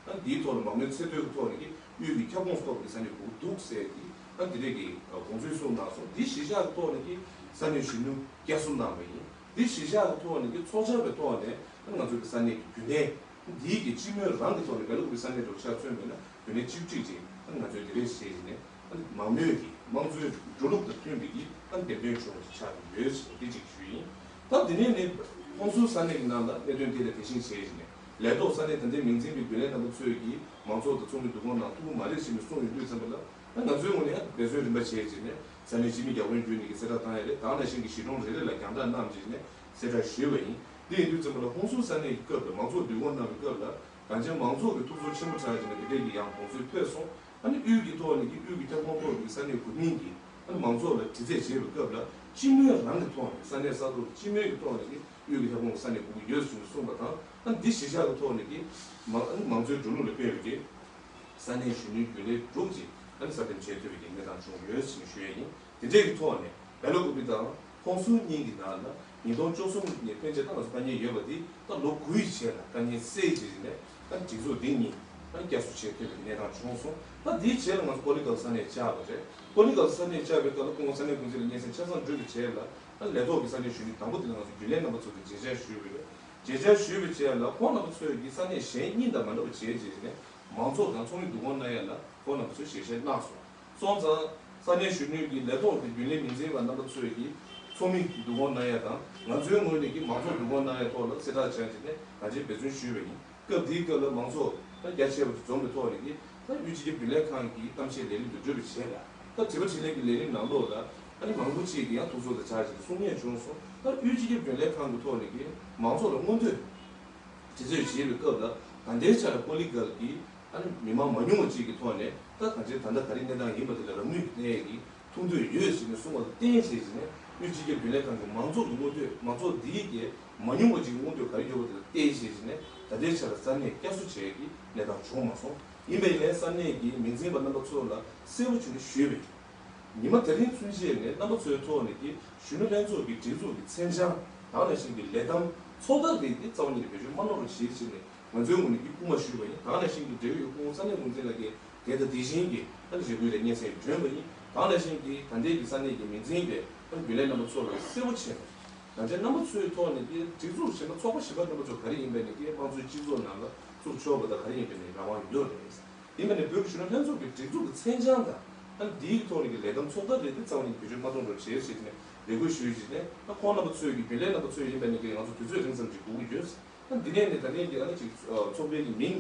ཨ་ནི་དེའི་ཐོག་ལ་མང་མོས་ཚད་མཐོའི་ཐོག་ནས་ཀྱི་དབུས་ཀྱི་ཁྱབ་ཁོངས་སུ་གཏོགས་པའི་ས་གནས་དགོས་འདུག་ཟེར་གྱི་ཨ་ནི་དེ་འདྲའི་གི་དགོངས་ཚུལ་གསུངས་གནང་སོང་། འདི་གཞིར་བཞག་གི་ཐོག་ནས་ཀྱི་ས་གནས་གཞོན་ནུ་བསྐྱར་གསོ་གནང་བ་ཡིན། འདི་གཞིར་བཞག་གི་ཐོག་ནས་ཀྱི་ཚོགས་བཅར་བའི་ཐོག་ནས་ང་ཚོའི་གི་ས་གནས་ཀྱི་རྒྱུན་ལས་འདིའི་གི་སྤྱི་མོས་རང་གི་ཐོག་ནས་སྦེ་ལ་ཀོ་པི་ས་གནས་དུ་ཆ་མཚོན་པས་ན་རྒྱུན་ལས་བཅུ་གཅིག་ཅིག་ང་ཚོས་དེ་རེས་བྱས་ནས་མང་མོས་ཀྱི་དམངས་གཙོའི་འགྲོ་ལུགས་དང་མཐུན་པའི་གི་འདེམས་ཐོན་བྱུང་བ་ཆགས་ཡོད་ཅེས་འདི་གཅིག་ཞུས་ཡིན། ད་འདི་ནས་ནི་ཧོན་སུར་ས་གནས་ཀྱི་ནང་ལ་གནད་དོན་དེ་ལ་དེ་བཞིན་བྱས་ནས་ལས་ཐོག་ས་གནས་ད་ལྟའི་མིང་འཛིན་པའི་རྒྱུན་ལས་རྣམ་པ་ཚོས་ཀྱིས་མང་ཚོགས་དང་ཚོགས་མི་འདུ་ཁང་ནང་ཐུག་གི་མ་རེད་ཅེས་ནས་གསུངས་ཡོང་དུས་ཙམ་པ་ལ། ད་ང་ཚོའི་ངོས་ནས་འབད་བརྩོན་རིམ་པ་བྱས་བྱས་ནས་ས་གནས་སྤྱི་མི་བརྒྱ་དཔོན་བརྒྱུད་ནས་ཀྱི་གསལ་བསྒྲགས་བཏང་ཡ་རེད། ད་ག་ནང་བཞིན་གྱི་གཞིས་གྲོང་རེ་རེ་ལ་རྒྱང་བསྒྲགས་གནང་བྱས་ནས་གསལ་བསྒྲགས་ཞུས་པ་ཡིན། དེ་ཡིན་དུས་ཙམ་པ་ལ་ཧོན་སུར་ས་གནས་ཀྱི་སྐབས་ལ་མང་ཚོགས་འདུ་འགོང་གནང་བའི་སྐབས་ལ་གངས་ཅན་མང་ཚོགས་ཀྱི་ཐུགས་ཚོར་ཆེན་པོ་དྲག་ཅིག་ལ་དེ་འདྲས་ཀྱི་ཡང་དགོངས་ཚུལ་ཕེབས་སོང་། ཨ་ནི་དབུས་ཀྱི་ཐོག་ནས་ཀྱི་དབུས་ཀྱི་ཁྱབ་ཁོངས་ཐོག་གི་ས་གནས་དགུ་གཉིས་ཀྱི་ཨ་ནི་མང་ཚོགས་ལ་དྲི་རྩད་བྱེད་པའི་སྐབས་ལ་སྤྱི་མོས་རང་གི་ཐོག་ནས་ས་གནས་ས་ཐོག་སྤྱི་མོས་ཀྱི་ཐོག་ནས་ཀྱི་དབུས་ཀྱི་ཁྱབ་ཁོངས་ཀྱི་ས་གནས་དགུ་དགུ་ཡོད་ཟེར་ནས་གསུངས་པ་དང་། ཨ་ནི་འདི་གཞིར་བཞག་གི་ཐོག་ནས་ཀྱི་མང་ཨ་ནི་མང་གཙོའི་འགྲོ་ལུགས་ལ་དཔག་པའི་གི་ས་གནས་གཞོན་ནུའི་རྒྱུན་ལས་དྲུག་ཅིག་ཨ་ནི་གསར་འདེམས་བྱེད་ཐུབ་པའི་གི་གནས་སྟངས་བྱུང་ཡོད་ཅེས་ཞུ་ཡ་ཡིན། དེ་འདྲའི་གི་ཐོག་ནས་སྦེ་ལ་ཀུ་པི་དང་ཧོན་སུར་གཉིས་ཀྱི་ནང་ལ་ཉིས་སྟོང་བཅུ་གསུམ་ནས་ཕན་ཆད་ད་ང་ཚོ་དཀའ་ངལ་ཡོད་པ་འདི་ད་ལོ་དགུའི་རྗེས་ལ་དཀའ་ངལ་སེལ་བྱས་ནས་ད་སྒྲིག་འཛུགས་འདི་གཉིས་ད་བསྐྱར་གསོ་བྱེད་ཐུབ་པའི་གནས་སྟངས་བྱུང་སོང་། ད་འདིའི་རྗེས་ལ་ང་ཚོ་ཀོ་ལི་གྷལ་ས་གནས་བཅག་པ་རེད། ཀོ་ལི་གྷལ་ས་གནས་བཅག་པའི་སྐབས་ལ་སྐུ་ངོ་ས་གནས་འགོ་འཛིན་ལ་སྙན་སེང་ཆ་ཚང་བསྒྲུབས་པའི་རྗེས་ལ་ད་ལས་ཐོག་གི་ས་གནས་གཞོན་ནུ་དང་པོ་དེ་ལ་ང་ཚོ་རྒྱུན་ལས་རྣམ་པ་ཚོ་གིས་མཇལ་བཅར་ཞུས་པ་རེད། མཇལ་བཅར་ཞུས་པའི་རྗེས་ལ་ཁོང་རྣམ་པ་ཚོས་ཀྱིས་ས་གནས་གཞན་གཉིས་དང་མ་འདྲ་བ་བྱས་རྗེས་ནས་མང་ཚོགས་དང་ཚོགས་མི་བསྡུ་སྐོང་གནང་ཡ་ལ་ཁོང་རྣམ་པ་ཚོས་ཞལ་བཞེས་གནང་སོང་། སོང་ཙང་ས་གནས་གཞོན་ནུ་གི་ལས་ཐོག་གི་རྒྱུན་ལས་མི་འཛིན་པ་རྣམ་པ་ཚོས་ཀྱིས་ཚོགས་མི་བསྡུ་སྐོང་གནང་ཡ་དང་ང་ཚོའི་ངོས་ནས་ཀྱིས་མང་ཚོགས་བསྡུ་སྐོང་གནང་ཡ་ཐོག་ལ་གསལ་བསྒྲགས་བྱས་རྗེས་ནས་ང་ཚོས་འབད་བརྩོན་ཞུས་པ་ཡིན། སྐབས་དེའི་སྐབས་ལ་མང་ཚོགས་ད་རྒྱ་ཆེ་བ་ཞིག་འཛོམས་པའི་ཐོག་ནས་ཀྱིས་ད་དབུས་སྤྱི་ཁྱབ་རྒྱུན་ལས་ཁང་གི་གཏམ་བཤད་ལས་རིམ་དུ་གྲུབ་པའི་རྗེས་ལ་ད་དྲི་བ་དྲིས་ལན་གྱི་ལས་རིམ་ནང་ལོགས་ལ་ཨ་ནི་མང་པོ་ཅིག་གིས་ཡང་ཐུགས་ཚོར་དང་སྦྱར་བྱས་ནས་གསུང་མཁན་བྱུང་སོང་། ད་དབུས་སྤྱི་ཁྱབ་རྒྱུན་ལས་ཁང་གི་ཐོག་ནས་ཀྱིས་མང་ཚོགས་ལ་མངོན་འདོད་དྲི་རྩད་བྱེད་པའི་སྐབས་ལ་ད་ལྟའི་ཆར་ཀོ་ལི་གྷལ་གྱིས་ཨ་ནི་མི་མང་མང་ཉུང་བ་ཅིག་གི་ཐོག་ནས་ད་གང་ཅིའི་ད་ལྟ་ག་རེ་གནས་སྟངས་ཡིན་པ་དེ་ལ་རང་མོས་ཀྱིས་གནས་ཡས་ཀྱི་ཐུགས་འདོད་ཡོད་ཟེར་ནས་གསུངས་པ་ལ་བརྟེན་བྱས་ནས་དབུས་སྤྱི་ཁྱབ་རྒྱུན་ལས་ཁང་གིས་མང་ཚོགས་ཀྱི་མངོན་འདོད་མང་ཚོགས་འདིའི་གི་མང་ཉུང་བ་ཅིག་མངོན་འདོད་ག་རེ་ཡོད་པ་དེ་ལ་བལྟས་བྱས་ནས་ད་ལྟའི་ཆར་ས་གནས་བསྐྱར་གསོ་བྱེད་ཀྱི་གནས་སྟངས་བྱུང་མ་སོང་། ཡིན་པ་ཡིན་ནའི་ས་གནས་ཀྱི་མི་འཛིན་པ་རྣམ་པ་ཚོ་ལ་གསལ་པོ་བྱས་ནས་ཞུས་པ་ཡིན། ཉི་མ་དེ་རིང་ཚུན་ཆད་ནས་རྣམ་པ་ཚོའི་ཐོག་ནས་ཀྱི་གཞོན་ནུ་ལྷན་ཚོགས་ཀྱི་སྒྲིག་འཛུགས་ཀྱི་མཚན་བྱང་དེ་ནང་བཞིན་གྱི་ལས་དམ་ཚོགས་ཐབས་རིགས་དེ་རྩ་བ་ཉིད་ནས་བེད་སྤྱོད་མ་གནང་རོགས་ཞེས་བྱས་ནས་ང་ཚོའི་ངོས་ནས་ཀྱི་སྐུལ་མ་ཞུས་པ་ཡིན། དེ་ནང་བཞིན་གྱི་འབྲེལ་ཡོད་སྐུ་ངོ་ས་གནས་འགོ་འཛིན་ལགས་ཀྱིས་དེ་དང་དེ་བཞིན་གྱི་ཨ་ནི་རེ་སྐུལ་དང་སྙན་སེང་བསྒྲོན་པ་ཡིན། དེ་ནང་བཞིན་གྱི་ད་ལྟའི་གི་ས་གནས་ཀྱི་མི་འཛིན་པའི་ཨ་ནི་རྒྱུན་ལས་རྣམ་པ་ཚོ་ལ་གསལ་པོ་བྱས་ནས་ང་ཚོའི་རྣམ་པ་ཚོའི་ཐོག་ནས་ཀྱི་སྒྲིག་འཛུགས་གཞན་པ་ཚོགས་པ་གཞན་པ་རྣམ་པ་ཚོ་ག་རེ་ཡིན་པ་ནས་ཀྱི་དམངས་གཙོའི་སྤྱི་ཚོགས་ནང་ལ་བཙུགས་ཆོག་པ་དང་ག་རེ་ཡིན་པ་ནས་རང་དབང་ཡོད་རེད། ཡིན་པ་ནས་བོད་ཀྱི་གཞོན་ནུ་ལྷན་ཚོགས་ཀྱི་སྒྲིག་འཛུགས་ཀྱི་མཚན་བྱང་དང་ཨ་ནི་འདིའི་ཐོག་ནས་ཀྱི་ལས་དམ་ཚོགས་ཐབས་རེད་དེ་རྩ་བ་ནས་བེད་སྤྱོད་མ་གཏོང་རོགས་བྱེད་ཟེར་ནས་རེ་སྐུལ་ཞུས་རྗེས་ནས་ཨ་ཁོང་རྣམ་པ་ཚོས་ཀྱི་རྒྱུན་ལས་རྣམ་པ་ཚོས་ཡིན་པ་ནས་ཀྱི་ང་ཚོ་དུས་ཚོད་རིང་ཙམ་ཅིག་སྒུག་གི་ཡོད། ཨ་འདི་ནས་ནི་ད་ལན་གྱི་ཨ་ནི་ཅིག་ཚོགས་པའི་གི་མིང་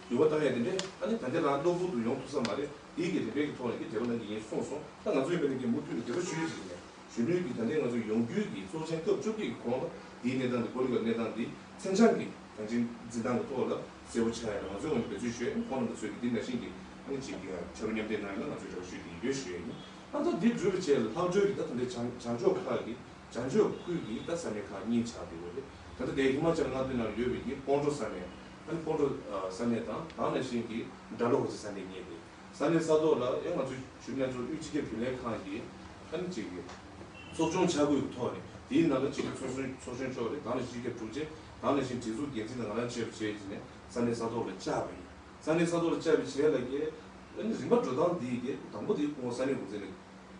འགྱུར་བ་བཏང་ཡ་དེ་འདྲས་ཨ་ནི་ད་ལྟ་རང་གློ་བུར་དུ་ཡོང་ཐུབ་ས་མ་རེད། དེའི་གི་རིམ་པའི་གི་ཐོག་ནས་ཀྱི་འབྲེལ་བ་གནང་གི་ཡིན་གསུངས་སོང་། ད་ང་ཚོ་ཡིན་པ་ནི་ཀྱི་མུ་མཐུད་ནས་འབྲེལ་བ་ཞུས་ཡོད་ཅིག་ནས་གཞོན་ནུའི་གི་ད་ལན་ང་ཚོ་ཡོང་རྒྱུའི་གི་ཚོགས་ཆེན་སྐབས་བཅོ་བརྒྱད་གི་གོང་ལ་དེའི་གནས་སྟངས་དེ་ཀོ་ལི་གྷལ་གནས་སྟངས་དེ་མཚན་བྱང་གི་ད་ཅིང་འཛིན་སྟངས་ཀྱི་ཐོག་ལ་གསལ་པོ་ཆགས་ཡ་ལ་ང་ཚོའི་ངོས་ནས་འབད་བརྩོན་ཞུ་ཡ་ཡིན། ཁོང་རྣམ་པ་ཚོས་ཀྱི་འདི་ནང་བཞིན་གྱི་ཨ་ནི་ཅིག་གི་ཕྱག་རོགས་མཉམ་འདེགས་གནང་ཡ་ལ་ང་ཚོས་འབྲེལ་བ་ཞུ་གི་ཡིན་ཞུ་ཡ་ཡིན། ཨ་ད་འདི་གྲུབ་པའི་རྗེས་ལ་ལྷག་འཕྲོས་ཀྱི་ད་ད་ལྟའི་བྱང་བྱང་ཕྱོགས་ཁག་གི་བྱང་ཕྱོགས་ཁུལ་གྱི་ད་ས་གནས་ཁག་གཉིས་ཆགས་བསྡད་ཡོད་རེད། ད་ལྟ་དེ་ཧི་མ་ཅལ་མངའ་སྡེ་ནང་ཡོད་པའི་གི་སྤོན་ཊོ་ས་གནས་ཨ་ནི་སྤོན་ཊོ་ས་གནས་དང་དེ་ནང་བཞིན་གྱི་ཌལ་ཧོ་སི་ས་གནས་གཉིས་རེད། ས་གནས་ས་ཐོག་ལ་ཡང་ང་ཚོའི་གཞོན་ནུ་ལྷན་ཚོགས་དབུས་སྤྱི་ཁྱབ་རྒྱུན་ལས་ཁང་གིས་ཨ་ནི་གཅིག་གི་ཚོགས་ཆུང་ཆ་བགོས་ཀྱི་ཐོག་ནས་དེའི་ནང་ལ་གཅིག་གི་ཚོགས་ཆུང་ཚོགས་ཆུང་མཆོག་རེད། ད་ནི་སྤྱི་ཁྱབ་དྲུང་ཆེ་ད་ནང་བཞིན་སྒྲིག་འཛུགས་འགན་འཛིན་དང་ང་རང་བཅས་པ་བྱས་ཀྱི་ནས་ས་གནས་ས་ཐོག་ལ་བཅར་བ་ཡིན། ས་གནས་ས་ཐོག་ལ་བཅར་བའི་རྗེས་ལ་གི་ཨ་ནི་རིམ་པ་འགྲོ་སྟངས་འདི་གི་དང་པོ་དེ་སྐུ་ངོ་ས་གནས་འགོ་འཛིན་ལ་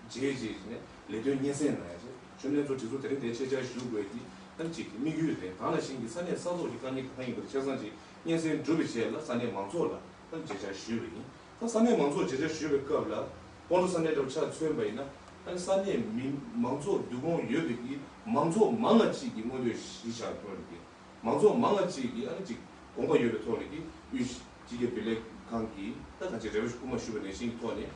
མཇལ་རྗེས་ཀྱི་ནས་ལས་དོན་སྙན་སེང་གནང་ཡ་བྱས། གཞོན་ནུ་ལྷན་ཚོགས་སྒྲིག་འཛུགས་དེ་རིང་འདིར་ཆེད་བཅར་ཞུ་དགོས་ཀྱི་ཨ་ནི་གཅིག་གི་དམིགས་ཡུལ་རེད། ད་ནང་བཞིན་གྱི་ས་གནས་ས་ཐོག་གི་དཀའ་ངལ་གང་ཡིན་པ་ཆ་ཚང་ཅིག་སྙན་སེང་གྲུབ་པའི་རྗེས་ལ་ས་གནས་མང་ཚོགས་ལ་ཨ་ནི་མཇལ་བཅར་ཞུས་པ་ཡིན། ད་ས་གནས་མང་ཚོགས་མཇལ་བཅར་ཞུས་པའི་སྐབས་ལ་སྤོན་ཊོ་ས་གནས་འདྲ་བོ་ཆ་མཚོན་པ་ཡིན་ན་ཨ་ནི་ས་གནས་མི་མང་ཚོགས་བསྡུ་སྐོང་ཡོད་པའི་གི་མང་ཚོགས་མང་ང་གཅིག་གི་མངོན་འདོད་གཞིར་བཞག་ཐོག་ནས་ཀྱི་མང་ཚོགས་མང་ང་གཅིག་གི་ཨ་ནི་གཅིག་དགོངས་པ་ཡོད་པའི་ཐོག་ནས་ཀྱི་དབུས་སྤྱི་ཁྱབ་རྒྱུན་ལས་ཁང་གིས་ད་གང་ཅི་རེ་བ་ཞིག་སྐུལ་མ་ཞུས་པ་ནང་བཞིན་གྱི་ཐོག་ནས་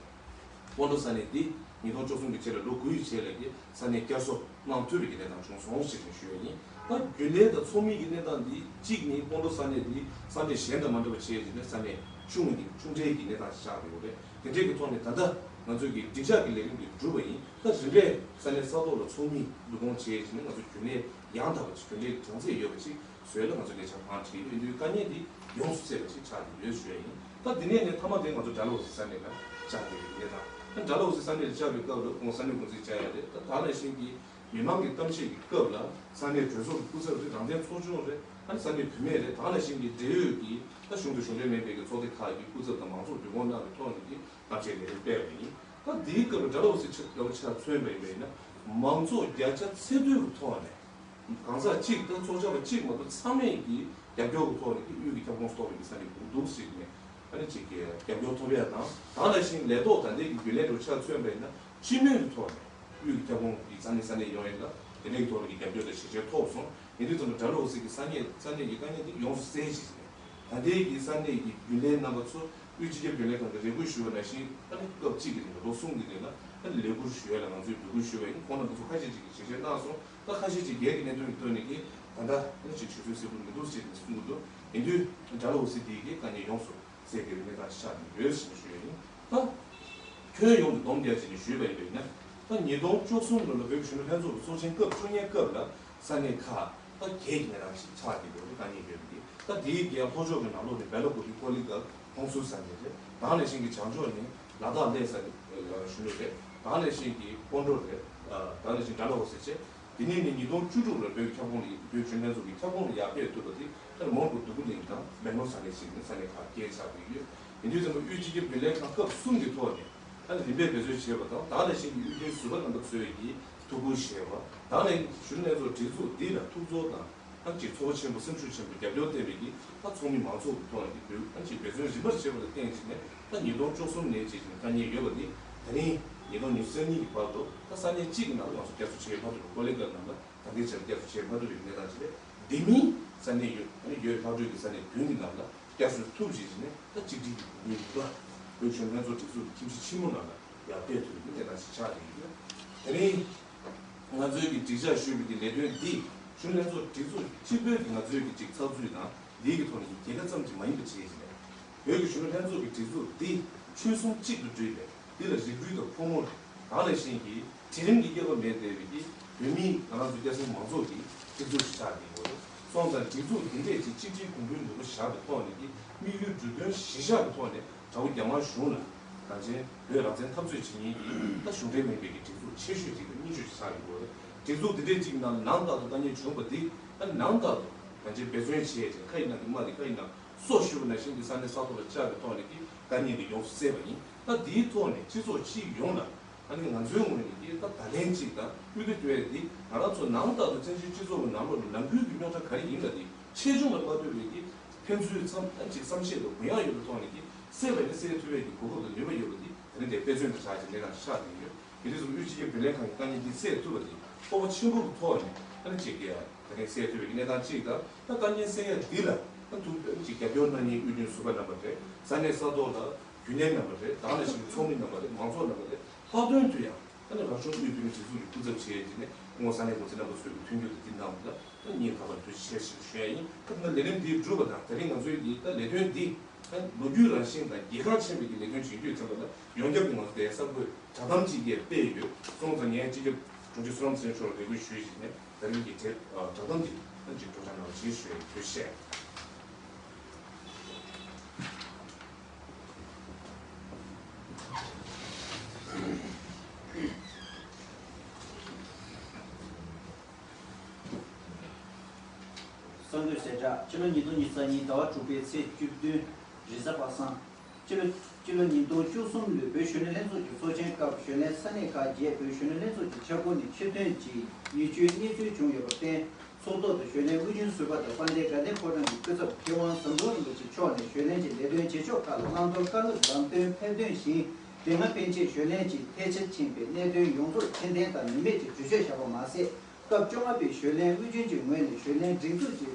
སྤོན་ཊོ་ས་གནས་འདི་ཉིས་སྟོང་བཅུ་གསུམ་གྱི་རྗེས་ལ་ལོ་དགུའི་རྗེས་ལ་ཀྱི་ས་གནས་བསྐྱར་གསོ་གནང་ཐུབ་པའི་གི་གནས་སྟངས་བྱུང་སོང་ཞེས་ནས་ཞུ་ཡ་ཡིན། ད་རྒྱུན་ལས་དང་ཚོགས་མི་གི་གནས་སྟངས་འདི་གཅིག་ནི་སྤོན་ཊོ་ས་གནས་འདི་ས་གནས་གཞན་དང་མ་འདྲ་བ་བྱས་ཏེ་ནས་ས་གནས་ཆུང་ངུ་གི་ཆུང་གྲས་ཀྱི་གནས་སྟངས་ཤིག་ཆགས་ཡོད་རེད། དེ་འདྲས་ཀྱི་ཐོག་ནས་ད་ལྟ་ང་ཚོས་ཀྱི་སྒྲིག་འཇགས་ཀྱི་ལས་རིམ་འདི་གྲུབ་པ་ཡིན། ད་རིམ་པས་ས་གནས་ས་ཐོག་ལ་ཚོགས་མི་བསྡུ་སྐོང་བྱས་ཏེ་ནས་ང་ཚོ་རྒྱུན་ལས་ཡང་དག་པ་ཅིག་རྒྱུན་ལས་གྲངས་ཚད་ཡོད་པ་ཅིག་བཟོས་ལ་ང་ཚོ་ལས་འཆར་གང་བྲིས་ཡོད་དུས་དཀའ་ངལ་འདི་ཡོངས་སུ་སེལ་བ་ཞིག་ཆགས་ཀྱི་ཡོད་ཞུ་ཡ་ཡིན། ད་འདི་ནས་ནས་མཐའ་མ་དེ་ང་ཚོ་ཌལ་ཧོ་སི་ས་གནས་ལ་བཅར་དགོས་ཀྱི་ཡོད་ད། ད་ཌལ་ཧོ་སི་ས་གནས་ལ་བཅར་བའི་སྐབས་ལ་ཁོང་ས་གནས་འགོ་འཛིན་བཅར་ཡ་རེད། ད་ད་ནང་བཞིན་གྱི་མི་མང་གི་གཏམ་བཤད་ཀྱི་སྐབས་ལ་ས་གནས་གྲོས་ཚོགས་ཀྱི་སྐུ་ཚབ་རེད། རང་བཙན་ཚོགས་ཆུང་རེད། ཨ་ནི་ས་གནས་བུད་མེད་རེད། ད་ནང་བཞིན་གྱི་འབྲེལ་ཡོད་ཀྱི་ད་གཞུང་དང་གཞུང་འབྲེལ་མིན་པའི་གི་ཚོགས་སྡེ་ཁག་གི་སྐུ་ཚབ་དང་མང་ཚོགས་བསྡུ་སྐོང་གནང་བའི་ཐོག་ནས་ཀྱི་གཏམ་བཤད་ལས་རིམ་སྤེལ་བ་ཡིན། ད་འདིའི་སྐབས་ལ་ཌལ་ཧོ་སི་ཆ་ཌལ་ཧོ་སི་ཆ་མཚོན་པ་ཡིན་པ་ཡིན་ན་མང་ཚོགས་བརྒྱ་ཆ་ཚད་རྡུལ་གྱི་ཐོག་ནས། གང་ཟག་གཅིག་དང་ཚོགས་བཅར་བ་གཅིག་མ་གཏོགས་ཚང་མས་ཀྱི་རྒྱབ་སྐྱོར་གྱི་ཐོག་ནས་ཀྱི་དབུས་ཀྱི་ཁྱབ་ཁོངས་སུ་གཏོགས་པའི་ས་གནས་དགུ་འདུག་ཟེར་ནས་ཨ་ནི་གཅིག་གི་རྒྱབ་སྐྱོར་ཐོབ་ཡ་དང་། ད་ནང་བཞིན་ལས་ཐོག་ད་ལྟའི་གི་རྒྱུན་ལས་རུ་ཆ་མཚོན་པ་ཡིན་ན་སྤྱི་མོས་ཀྱི་ཐོག་ནས་དབུས་ཀྱི་ཁྱབ་ཁོངས་ཀྱི་ས་གནས་ས་གནས་ཡོང་ཡ་ལ་དེ་འདྲའི་ཐོག་ནས་ཀྱི་རྒྱབ་སྐྱོར་དང་ཞལ་བརྗེད་ཐོབ་སོང་། ཡིན་དུས་ཙམ་པ་ཌལ་ཧོ་སི་གི་ས་གནས་ས་གནས་ཀྱི་དཀའ་ངལ་དེ་ཡོངས་སུ་སེལ་བྱས་ནས་ད་ལྟའི་གི་ས་གནས་ཀྱི་རྒྱུན་ལས་རྣམ་པ་ཚོ་དབུས་སྤྱི་ཁྱབ་རྒྱུན་ལས་ཁང་གི་རེ་སྐུལ་ཞུས་པ་ནང་བཞིན་ཨ་ནི་སྐབས་གཅིག་གི་རིང་ལ་ལོ་གསུམ་གྱི་རིང་ལ། ད་ལས་ཁུར་ཞུ་ཡ་ལ་ང་ཚོས་འབོད་སྐུལ་ཞུས་པ་ཡིན། ཁོང་རྣམ་པ་ཚོ་ཁ་ཤས་ཅིག་གིས་ཞིབ་བཤེར་གནང་སོང་། ད་ཁ་ཤས་ཅིག་སྒེར་གྱི་གནད་དོན་གྱི་ཐོག་ནས་ཀྱི་ད་ལྟ་ཅིག་ཞུ་ཚོད་སྲིད་པོ་མི་འདུག་ཅེས་ནས་གསུང་གི་འདུག། ཡིན་དུས་ཇ་ལ་འོ་སི་དེ་གའི་དཀའ་ཉེན་ཡོངས་སུ་སེལ་དགོས་པའི་གནས་སྟངས་ཤིག་ཆགས་ཀྱི་ཡོད་ཅེས་ཞུ་ཡ་ཡིན། ད་ཁྱོན་ཡོངས་ཀྱི་སྡོམ་རྒྱག་ཅིག་ནས་ཞུས་པ་ཡིན་པས་ན། ད་ཉིས་སྟོང་བཅུ་གསུམ་ལོ་ལ་བོད་ཀྱི་གཞོན་ནུ་ལྷན་ཚོགས་ཀྱི་ཚོགས་ཆེན་སྐབས་བཅུ་གཉིས་སྐབས་ལ་ས་གནས་ཁག་ད་བརྒྱད་ཀྱི་གནས་སྟངས་ཤིག་ཆགས་ཀྱི་ཡོད་པའི་དཀའ་ཉེན་ཡོད་པ་རེད། ད་དེའི་རྒྱལ་ལྷོ་ཕྱོགས་ཀྱི་ནང་ལོགས་ནས་སྦེ་ལ་ཀུ་ཏི་ཀོ་ལི་གྷལ་ཧོང་སུར་ས་གནས་རེད། ད་ག་ནང་བཞིན་གྱི་བྱང་ཕྱོགས་ནས་ལ་དྭགས་གླེ་ས་གནས་གཞོན་ནུ་རེད། ད་ག་ནང་བཞིན་གྱི་སྤོན་ཊོ་རེད། ད་ག་ནང་བཞིན་དགྲ་ལ་འོ་ཟེར་བྱས། དེ་ནས་ནི་ཉིས་སྟོང་བཅུ་དྲུག་ལ་བོད་ཀྱི་ཁྱབ་ཁོངས་ལ་བོད་གཞོན་ལྷན་ཚོགས་ཀྱི་ཁྱབ་ཁོངས་ལ་ཡར་ཕེབས་ཐུབ་པ་དེ་ད་ནི་མོན་གྷོ་འདུག་གུ་གླིང་དང་སྦེང་ལོར་ས་གནས་ཤིག་ནས་ས་གནས་ཁག་བརྒྱད་ཆགས་ཀྱི་ཡོད། ཡིན་དུས་ཙམ་པ་དབུས་སྤྱི་ཁྱབ་རྒྱུན་ལས་ཁང་སྐབས་གསུམ་གྱི་ཐོག་ནས་ད་ནི་རིམ་པས་འབད་བརྩོན་བྱས་པ་དང་། ད་ག་ནང་བཞིན་གྱི་དབུས་རྒྱུན་ཟུར་པ་རྣམ་པ་ཚོས་ཀྱིས་ཐུགས་ཁུར་བཞེས་པ། ད་ནི་གཞོན་ལྷན་ཚོགས་སྒྲིག་འཛུགས་འདི་ལ་ཐུགས་ཚོར་དང་། ཨ་ཅིག་ཚོར་ཆེན་པོ་སེམས་ཤུགས་ཆེན་པོ་རྒྱབ་སྐྱོར་བསྟན་པའི་གི་ད་ཚོགས་མི་མང་ཚོགས་ཀྱི་ཐོག་ནས་ཀྱི་འབོད་ཨ་ཅིག་འབད་བརྩོན་རིམ་པར་བྱས་པ་ལ་བརྟེན་བྱས་ནས། ད་ཉིས་སྟོང་བཅུ་གསུམ་ནས་བྱས་བྱས་ནས་དཀའ་ངལ་ཡོད་པ་འདི་ད་རིང་ཉིས་སྟོང་ཉི་ཤུ་རྩ་གཉིས་ཀྱི་བར་དུ་ད་ས་གནས་གཅིག་གི་ནང་ལ་ང་ཚོ་བསྐྱར་གསོ་བྱེད་ཕར་འགྲོ་བའི་ཀོ་ལི་གྷལ་ནང་ལ་ད་ལྟའི་ཆར་བསྐྱར་གསོ་བྱེད་ཕར་འགྲོ་བའི་གནས་སྟངས་ཅིག་རེད། འདི་མིན་ས་གནས་ཡོད་ཨ་ནི་ཡོད་ཕར་འགྲོ་གི་ས་གནས་བདུན་གྱི་ནང་ལ་བསྐྱར་གསོ་ཐུབ་བྱས་བྱས་ནས། ད་གཅིག་སྒྲིལ་གྱི་མི་རིགས་པ་བོད་གཞོན་ལྷན་ཚོགས་སྒྲིག་འཛུགས་ཀྱི་ཁྱིམ་གཞིས་ཆེན་མོ་ནང་ལ་ཡར་ཕེབས་ཐུབ་པའི་གནས་སྟངས་ཤིག་ཆགས་ཡོད། དེ་རིང་ང་ཚོའི་གི་སྒྲིག་འཇགས་ཞུས་པའི་གི་ལས་དོན་འདི་གཞོན་ལྷན་ཚོགས་སྒྲིག་འཛུགས་སྤྱི་པོའི་གི་ང་ཚོའི་གི་ཅིག་ཚགས་ཚུད་དང་ལས་ཀྱི་ཐོག་ནས་ཀྱི་རྒྱལ་ཁ་ཙམ་གྱིས་མ་ཡིན་པ་བྱས་ཀྱི་རེད། བོད་ཀྱི་གཞོན་ནུ་ལྷན་ཚོགས་ཀྱི་སྒྲིག་འཛུགས་འདི་ཆོལ་གསུམ་གཅིག་ཏུ་སྒྲིལ་བའི་འདི་ལ་རིགས་རུས་དང་ཕོ་མོ་རེད། ད་ག་ནང་བཞིན་གྱི་གྲལ་རིམ་གྱི་དབྱེ་བ་མེད་བསྡད་པའི་གི་བོད་མི་ང་རང་ཚོ་སྐྱ་སེར་མང་ཚོགས་ཀྱི་སྒྲིག་འཛུགས་ཤིག་ཆགས་ཀྱི་ཡོད་རེད། སོང་ཙང་སྒྲིག་འཛུགས་འདི་འདྲས་ཀྱི་གཅིག་སྒྲིལ་གོང་བུའི་ནུས་པ་བཞག་པའི་ཐོག་ནས་ཀྱི་དམིགས་ཡུལ་གྲོས་མཐུན་གཞིར་བཞག་པའི་ཐོག་ནས། དྲ་བོ་རྒྱ་དམར་གཞུང་ལ་གངས་ཅན་བོད་རང་བཙན་འཐབ་རྩོད་བྱེད་མཁན་གྱི་ད་གཞུང་འབྲེལ་མིན་པའི་གི་སྒྲིག་འཛུགས་ཆེ་ཤོས་གཅིག་དང་གཉིས་ཤོས་ཤིག་ཆགས་ཡོད་རེད། སྒྲིག་འཛུགས་འདི་འདྲས་གཅིག་ནང་ནང་ལྟར་དུ་དཀའ་ངལ་བྱུང་བ་འདི་ད་ནང་ལྟར་དུ་གངས་ཅན་འབད་བརྩོན་བྱས་ཏེ། ཁ་ཡིན་ན་གི་རྨ་འདི་ཁ་ཡིན་ན་སྲོག་ཞུ་བ་ནང་བཞིན་གྱི་ས་གནས་ས་ཐོག་ལ་བཅར་བའི་ཐོག་ནས་ཀྱི་དཀའ་ངལ་འདི་ཡོངས་སུ་སེལ་བ་ཡིན། ད་འདིའི་ཐོག་ནས་སྤྱི་ཚོགས་སྤྱི་ཡོངས་ལ་ཨ་ནི་ང་ཚོའི་ངོས་ནས་ཀྱི་ད་བརྡ་ལན་གཅིག་དང་མིག་དཔེ་སྟོན་ཡས་འདི། ང་རང་ཚོ་ནང་ལྟར་དུ་བཙན་བྱོལ་སྤྱི་ཚོགས་ཀྱི་ནང་ལོགས་ལ་ནང་ཁུལ་གྱི་རྙོག་དྲ་ག་རེ་ཡིན་ན་འདི་ཆེ་ཆུང་ལ་མ་ལྟོས་པའི་གི་ཕན་ཚུན་ཙམ་ཨ་ཅིག་བསམ་ཤེས་དང་གུ་ཡངས་ཡོད་པའི་ཐོག་ནས་ཀྱི་སེལ་བ་ནི་སེལ་ཐུབ་པའི་གི་གོ་སྐབས་དང་ནུས་པ་ཡོད་པ་འདི་ད་རིང་འདིར་དཔེ་མཚོན་དུ་ཆགས་ཀྱི་གནས་སྟངས་ཤིག་ཆགས་བསྡད་ཡོད། དེ་དུས་སུ་དབུས་སྤྱི་ཁྱབ་རྒྱུན་ལས་ཁང་གི་དཀའ་ངལ་འདི་སེལ་ཐུབ་པ་འདི་སྤོབས་པ་ཆེན་པོ་གི་ཐོག་ནས་ཨ་ནི་ཅིག་གི་ད་རིང་སེལ་ཐུབ་པའི་གི་གནས་སྟངས་གཅིག་དང་། ད་དཀའ་ངལ་སེལ་ཡ་འདི་ལ་ད་ཐུགས་ཅིག་རྒྱབ་སྐྱོར་གནང་མཁན་དབུས་རྒྱུན་ཟུར་པ་རྣམ་པ་རེད། ས་གནས་ས་ཐོག་ལ་རྒྱུན་ལས་རྣམ་པ་རེད། ད་ག་ནང་བཞིན་གྱི་ཚོགས་མི་རྣམ་པ་རེད། མང་ཚོགས་རྣམ་པ་རེད། ལྷག་དོན་དུ་ཡང་ད་ནི་རང་སྐྱོང་དབུས་བོད་མིའི་སྒྲིག་འཛུགས་ཀྱི་སྐུ་ཚབ་བྱས་ཏེ་ནས་སྐུ་ངོ་ས་གནས་འགོ་འཛིན་རྣམ་པ་ཚོས་ཀྱི་མཐུན་འགྱུར་དང་འདི་གནང་བ་ལ་ད་སྙིང་ཐག་པ་ནས་ཐུགས་རྗེ་ཆེ་ཞུ་ཞུ་ཡ་ཡིན། ད་ལས་དོན་འདི་གྲུབ་པ་དང་། ད་རིང་ང་ཚོའི་འདི་ད་ལས་དོན་འདི་ད་ལོ་རྒྱུས་རང་བཞིན་དང་རྒྱལ་ཁ་ཆེན་པོའི་གི་ལས་དོན་བྱེད་རྒྱུ་ཡིན་ཙམ་པ་ལ། ཡོངས་ཁྱབ་ཀྱི་ང་ཚོ་དེ་གསར་འགོད་བསྒྲགས་གཏམ་གཅིག་གིས་སྤེལ་ཡོད། སོང་ཙང་ངས་སྤྱི་ཁྱབ་དྲུང་ཆེ་བསོད་ནམས་ཚེ་རིང་མཆོག་ལ་རེ་སྐུལ་ཞུས་བྱས་ནས་ད་རིང་གི་དེ་བསྒྲགས་གཏམ་འདི་ད་ཅིག་སྒྲོག་སྦྱང་གནང་བ་བྱེད་ཞུ་ཡ་ཡིན། ཐུགས་རྗེ་ཆེ། གསར་འགོད་གསལ་བསྒྲགས། ཕྱི་ལོ་ཉིས་སྟོང་ཉི་ཤུ་རྩ་གཉིས་ཟླ་བ་དྲུག་པའི་ཚེས་བཅུ་བདུན་རེས་གཟའ་པ་སངས། སྤྱི་ལོ་སྤྱི་ལོ་ཉིས་སྟོང་བཅུ་གསུམ་ལོའི་བོད་གཞོན་ནུ་ལྷན་ཚོགས་ཀྱི་ཚོགས་ཆེན་སྐབས་གཞོན་ལྷན་ས་གནས་ཁག་བརྒྱད་བོད་གཞོན་ནུ་ལྷན་ཚོགས་ཀྱི་ཁྱབ་ཁོངས་ནས་ཕྱིར་ཐོན་གྱིས་ཡིད་སྐྱོའི་གནས་ཚུལ་བྱུང་ཡོད་པར་བརྟེན། ཚོགས་ཐོག་ཏུ་གཞོན་ལྷན་དབུས་རྒྱུན་ཟུར་པ་དང་དཔལ་ལྡན་དགའ་ལྡན་ཕོ་བྲང་གི་སྐུ་ཚབ་མཁས་དབང་ཟམ་གདོང་རིན་པོ་ཆེ་མཆོག་ནས་གཞོན་ལྷན་གྱི་ལས་དོན་བྱེད་ཕྱོགས་ཁག་ལ་བླང་དོར་བཀའ་སློབ་ལམ་སྟོན་ཕེབས་ཐོན་བཞིན། དེ་སྔ་ཕན་ཆད་གཞོན་ལྷན་གྱི་ཐལ་ཆ་ཕྱིན་པའི་གནད་དོན་ཡོངས་རྫོགས་ཕྱིར་འཐེན་དང་ནུས་མེད་ཀྱི་བརྗོད་བྱ་བཞག་པ་མ་ཟད། སྐབས་བཅོ་ལྔ་པའི་གཞོན་ལྷན་དབུས་རྒྱུན་གྱི་ངོས་ནས་གཞོན་ལྷན་སྒྲིག་འཛུགས་ཀྱི་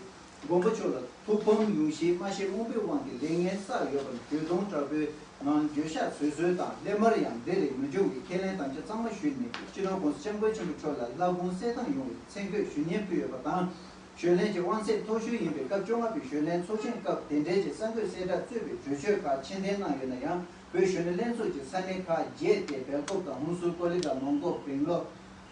མགོན་པོ་མཆོག་ལ་ཐུགས་ཕམ་ཡོང་གཞིའི་སྨྲ་ཤེས་དབང་པོའི་དབང་གིས་ལས་ངན་བསགས་ཡོད་པར་འགྱོད་གདུང་དྲག་པོའི་ངང་འགྱོད་བཤགས་བཟོད་གསོལ་དང་། སླད་མར་ཡང་འདི་ལས་མི་འབྱུང་བའི་ཁས་ལེན་དམ་བཅའ་གཙང་མ་ཞུས་ནས། སྤྱི་ནོར་༸གོང་ས་༸སྐྱབས་མགོན་ཆེན་པོ་མཆོག་ལ་བསླབ་དགོངས་གསལ་ཐང་ཡོང་བའི་མཚན་བཀོད་ཞུ་སྙན་ཕུལ་ཡོད་པ་དང་། གཞོན་ལྷན་གྱི་དབང་ཚད་མཐོ་ཤོས་ཡིན་པའི་སྐབས་བཅོ་ལྔ་པའི་གཞོན་ལྷན་ཚོགས་ཆེན་སྐབས་དེ་འབྲེལ་གྱི་གསར་འགོད་གསལ་བསྒྲགས་གཙོས་པའི་གྲོས་ཆོད་ཁག་ཕྱིར་འཐེན་གནང་ཡོད་ན་ཡང་། བོད་གཞོན་ནུ་ལྷན་ཚོགས་ཀྱི་ས་གནས་ཁག་བརྒྱད་སྟེ། སྦེལ་ཀོབ་དང་ཧུན་སུར། ཀོ་ལི་གྷལ། མོན་གྷོ། སྦེང་ལོར།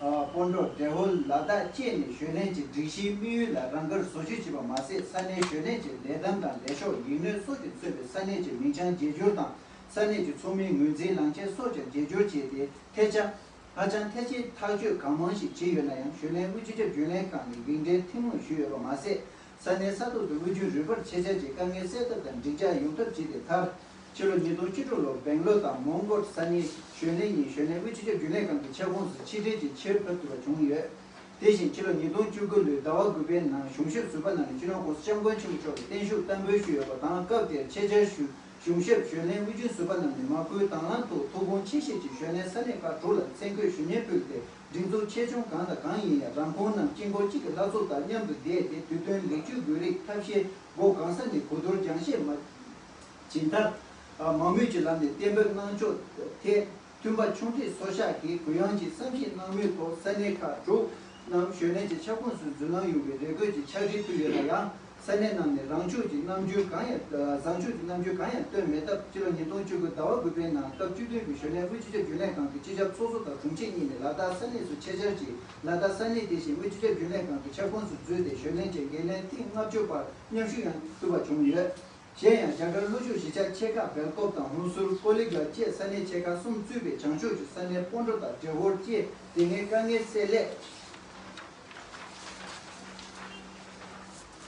སྤོན་ཊོ། ཌེ་ཧོལ། ལ་དྭགས་བཅས་ནས་གཞོན་ལྷན་གྱི་སྒྲིག་གཞིའི་དམིགས་ཡུལ་ལ་རང་དགར་བཟོ་བཅོས་བྱས་པ་མ་ཟད། ས་གནས་གཞོན་ལྷན་གྱི་ལས་བསྡོམས་དང་ལས་ཤོག་ཡིག་སྣོད་སོགས་ཀྱིས་མཚོན་པའི་ས་གནས་ཀྱི་མིང་བྱང་བརྗེ་སྒྱུར་དང་། ས་གནས་ཀྱི་ཚོགས་མིའི་ངོས་འཛིན་ལག་ཁྱེར་སོགས་ཀྱང་བརྗེ་སྒྱུར་བྱས་ཏེ། ཐལ་ཆ། ཧ་ཅང་ཐལ་ཆའི་ཐག་གཅོད་གང་མང་ཞིག་བྱས་ཡོད་ན་ཡང་། གཞོན་ལྷན་དབུས་སྤྱི་ཁྱབ་རྒྱུན་ལས་ཁང་ནས་ཡིག་འབྲེལ་ཐུན་མོང་ཞུས་ཡོད་པ་མ་ཟད། ས་གནས་ས་ཐོག་ཏུ་དབུས་རྒྱུན་རུས་པར་ཆེ་ཆ་གྱི་དཀའ་ངལ་སེལ་ཐབས་དང་འགྲིག་འཇགས་ཡོང་ཐབས་བྱས་ཏེ། མཐར། ཕྱི་ལོ་ཉིས་སྟོང་བཅུ་དྲུག་ལོར་སྦེང་ལོར་དང་མོན་གྷོར་ས་གནས་གཞོན་ལྷན་གཉིས་གཞོན་ལྷན་དབུས་སྤྱི་ཁྱབ་རྒྱུན་ལས་ཁང་གི་ཁྱབ་ཁོངས་སུ་ཕྱིར་འཐེན་གྱིས་ཕྱིར་ཕེབས་ཐུབ་པ་བྱུང་ཡོད། དེ་བཞིན་ཕྱི་ལོ་ཉིས་སྟོང་བཅུ་དགུ་ལོའི་ཟླ་བ་དགུ་པའི་ནང་གཞུང་ཞབས་ཟུར་པ་རྣམས་ནས་སྤྱི་ནོར་༸གོང་ས་༸སྐྱབས་མགོན་ཆེན་པོ་མཆོག་ལ་བརྟན་བཞུགས་བསྟར་འབུལ་ཞུས་ཡོད་པ་དང་། སྐབས་དེར་ཆེད་བཅར་ཞུ་གཞུང་ཞབས་གཞོན་ལྷན་དབུས་རྒྱུན་ཟུར་པ་རྣམས་ནས་མ་བསྐུལ་དང་བླངས་ཐོག་ཐུགས་དགོངས་ཆེ་བཞེས་ཀྱིས་གཞོན་ལྷན་ས་གནས་ཁག་དྲུག་ལ་མཚན་བཀོད་ཞུ་སྙན་ཕུལ་ཏེ། སྒྲིག་འཛུགས་ཆེ་ཆུང་གང་དང་གང་ཡིན་ཡང་རང་ཁོངས་རྣམས་དཀྱིལ་འཁོར་གཅིག་གི་ལྷ་ཚོགས་དང་མཉམ་དུ་བསྡད་དེ། དུས་སྟོན་ལེགས་བཅོས་དགོས་རིགས་ཐབས་ཤེས་སྒོ་གང་ས་ནས་གོ་བསྡུར་སྦྱང་བཤད་མ་བྱས་མཐར། མང་མོས་ཀྱི་ལམ་ནས་གཏན་འབེབས་གནང་ཕྱོགས་ཐད། སྟོན་པ་ཆུང་གྲས་ཚོ་ཤག་གིས་གུ་ཡངས་ཀྱིས་བསམ་ཤེས་གནང་མུས་ཐོག་ས་གནས་ཁག་དྲུག་རྣམས་གཞོན་ལྷན་གྱི་ཁྱབ་ཁོངས་སུ་འཛུལ་གནང་ཡོང་བའི་རེ་སྐུལ་གྱི་ཕྱག་བྲིས་ཕུལ་ཡོད་ན་ཡང་། ས་གནས་རྣམས་ནས་རང་ཕྱོགས་ཀྱི་རྣམ་འགྱུར་གང་ཡང་། བཟང་ཕྱོགས་ཀྱི་རྣམ་འགྱུར་གང་ཡང་སྟོན་མེད་སྟབས། སྤྱི་ལོ་ཉིས་སྟོང་བཅུ་དགུ་ཟླ་བ་དགུ་པའི་ནང་སྐབས་བཅུ་བདུན་པའི་གཞོན་ལྷན་དབུས་སྤྱི་ཁྱབ་རྒྱུན་ལས་ཁང་གི་སྤྱི་ཁྱབ་ཚོགས་གཙོ་དང་དྲུང་ཆེ་གཉིས་ནས་ལ་དྭགས་ས་གནས་སུ་ཆེད་བཅར་གྱིས། ལ་དྭགས་ས་གནས་དེ་བཞིན་དབུས་སྤྱི་ཁྱབ་རྒྱུན་ལས་ཁང་གི་ཁྱབ་ཁོངས་སུ་འཛུལ་ཏེ། གཞོན་ལྷན་གྱི་འགན་ལེན་ཐེངས་ལྔ་བཅུ་པར་མཉམ་ཞུགས་ཡང་ཐུབ་པ་བྱུང་ཡོད། གཞན་ཡང་། རྒྱ་གར་ལྷོ་ཕྱོགས་གཞིས་ཆགས་ཆེ་ཁག་སྦེལ་ཀོབ་དང་ཧུན་སུར། ཀོ་ལི་གྷལ་བཅས་ས་གནས་ཆེ་ཁག་གསུམ་གཙོས་པའི་བྱང་ཕྱོགས་ཀྱི་ས་གནས་སྤོན་ཊོ་དང་འབྲས་ཝོར་བཅས་དེ་སྔའི་དཀའ་ངལ་སེལ་སླད།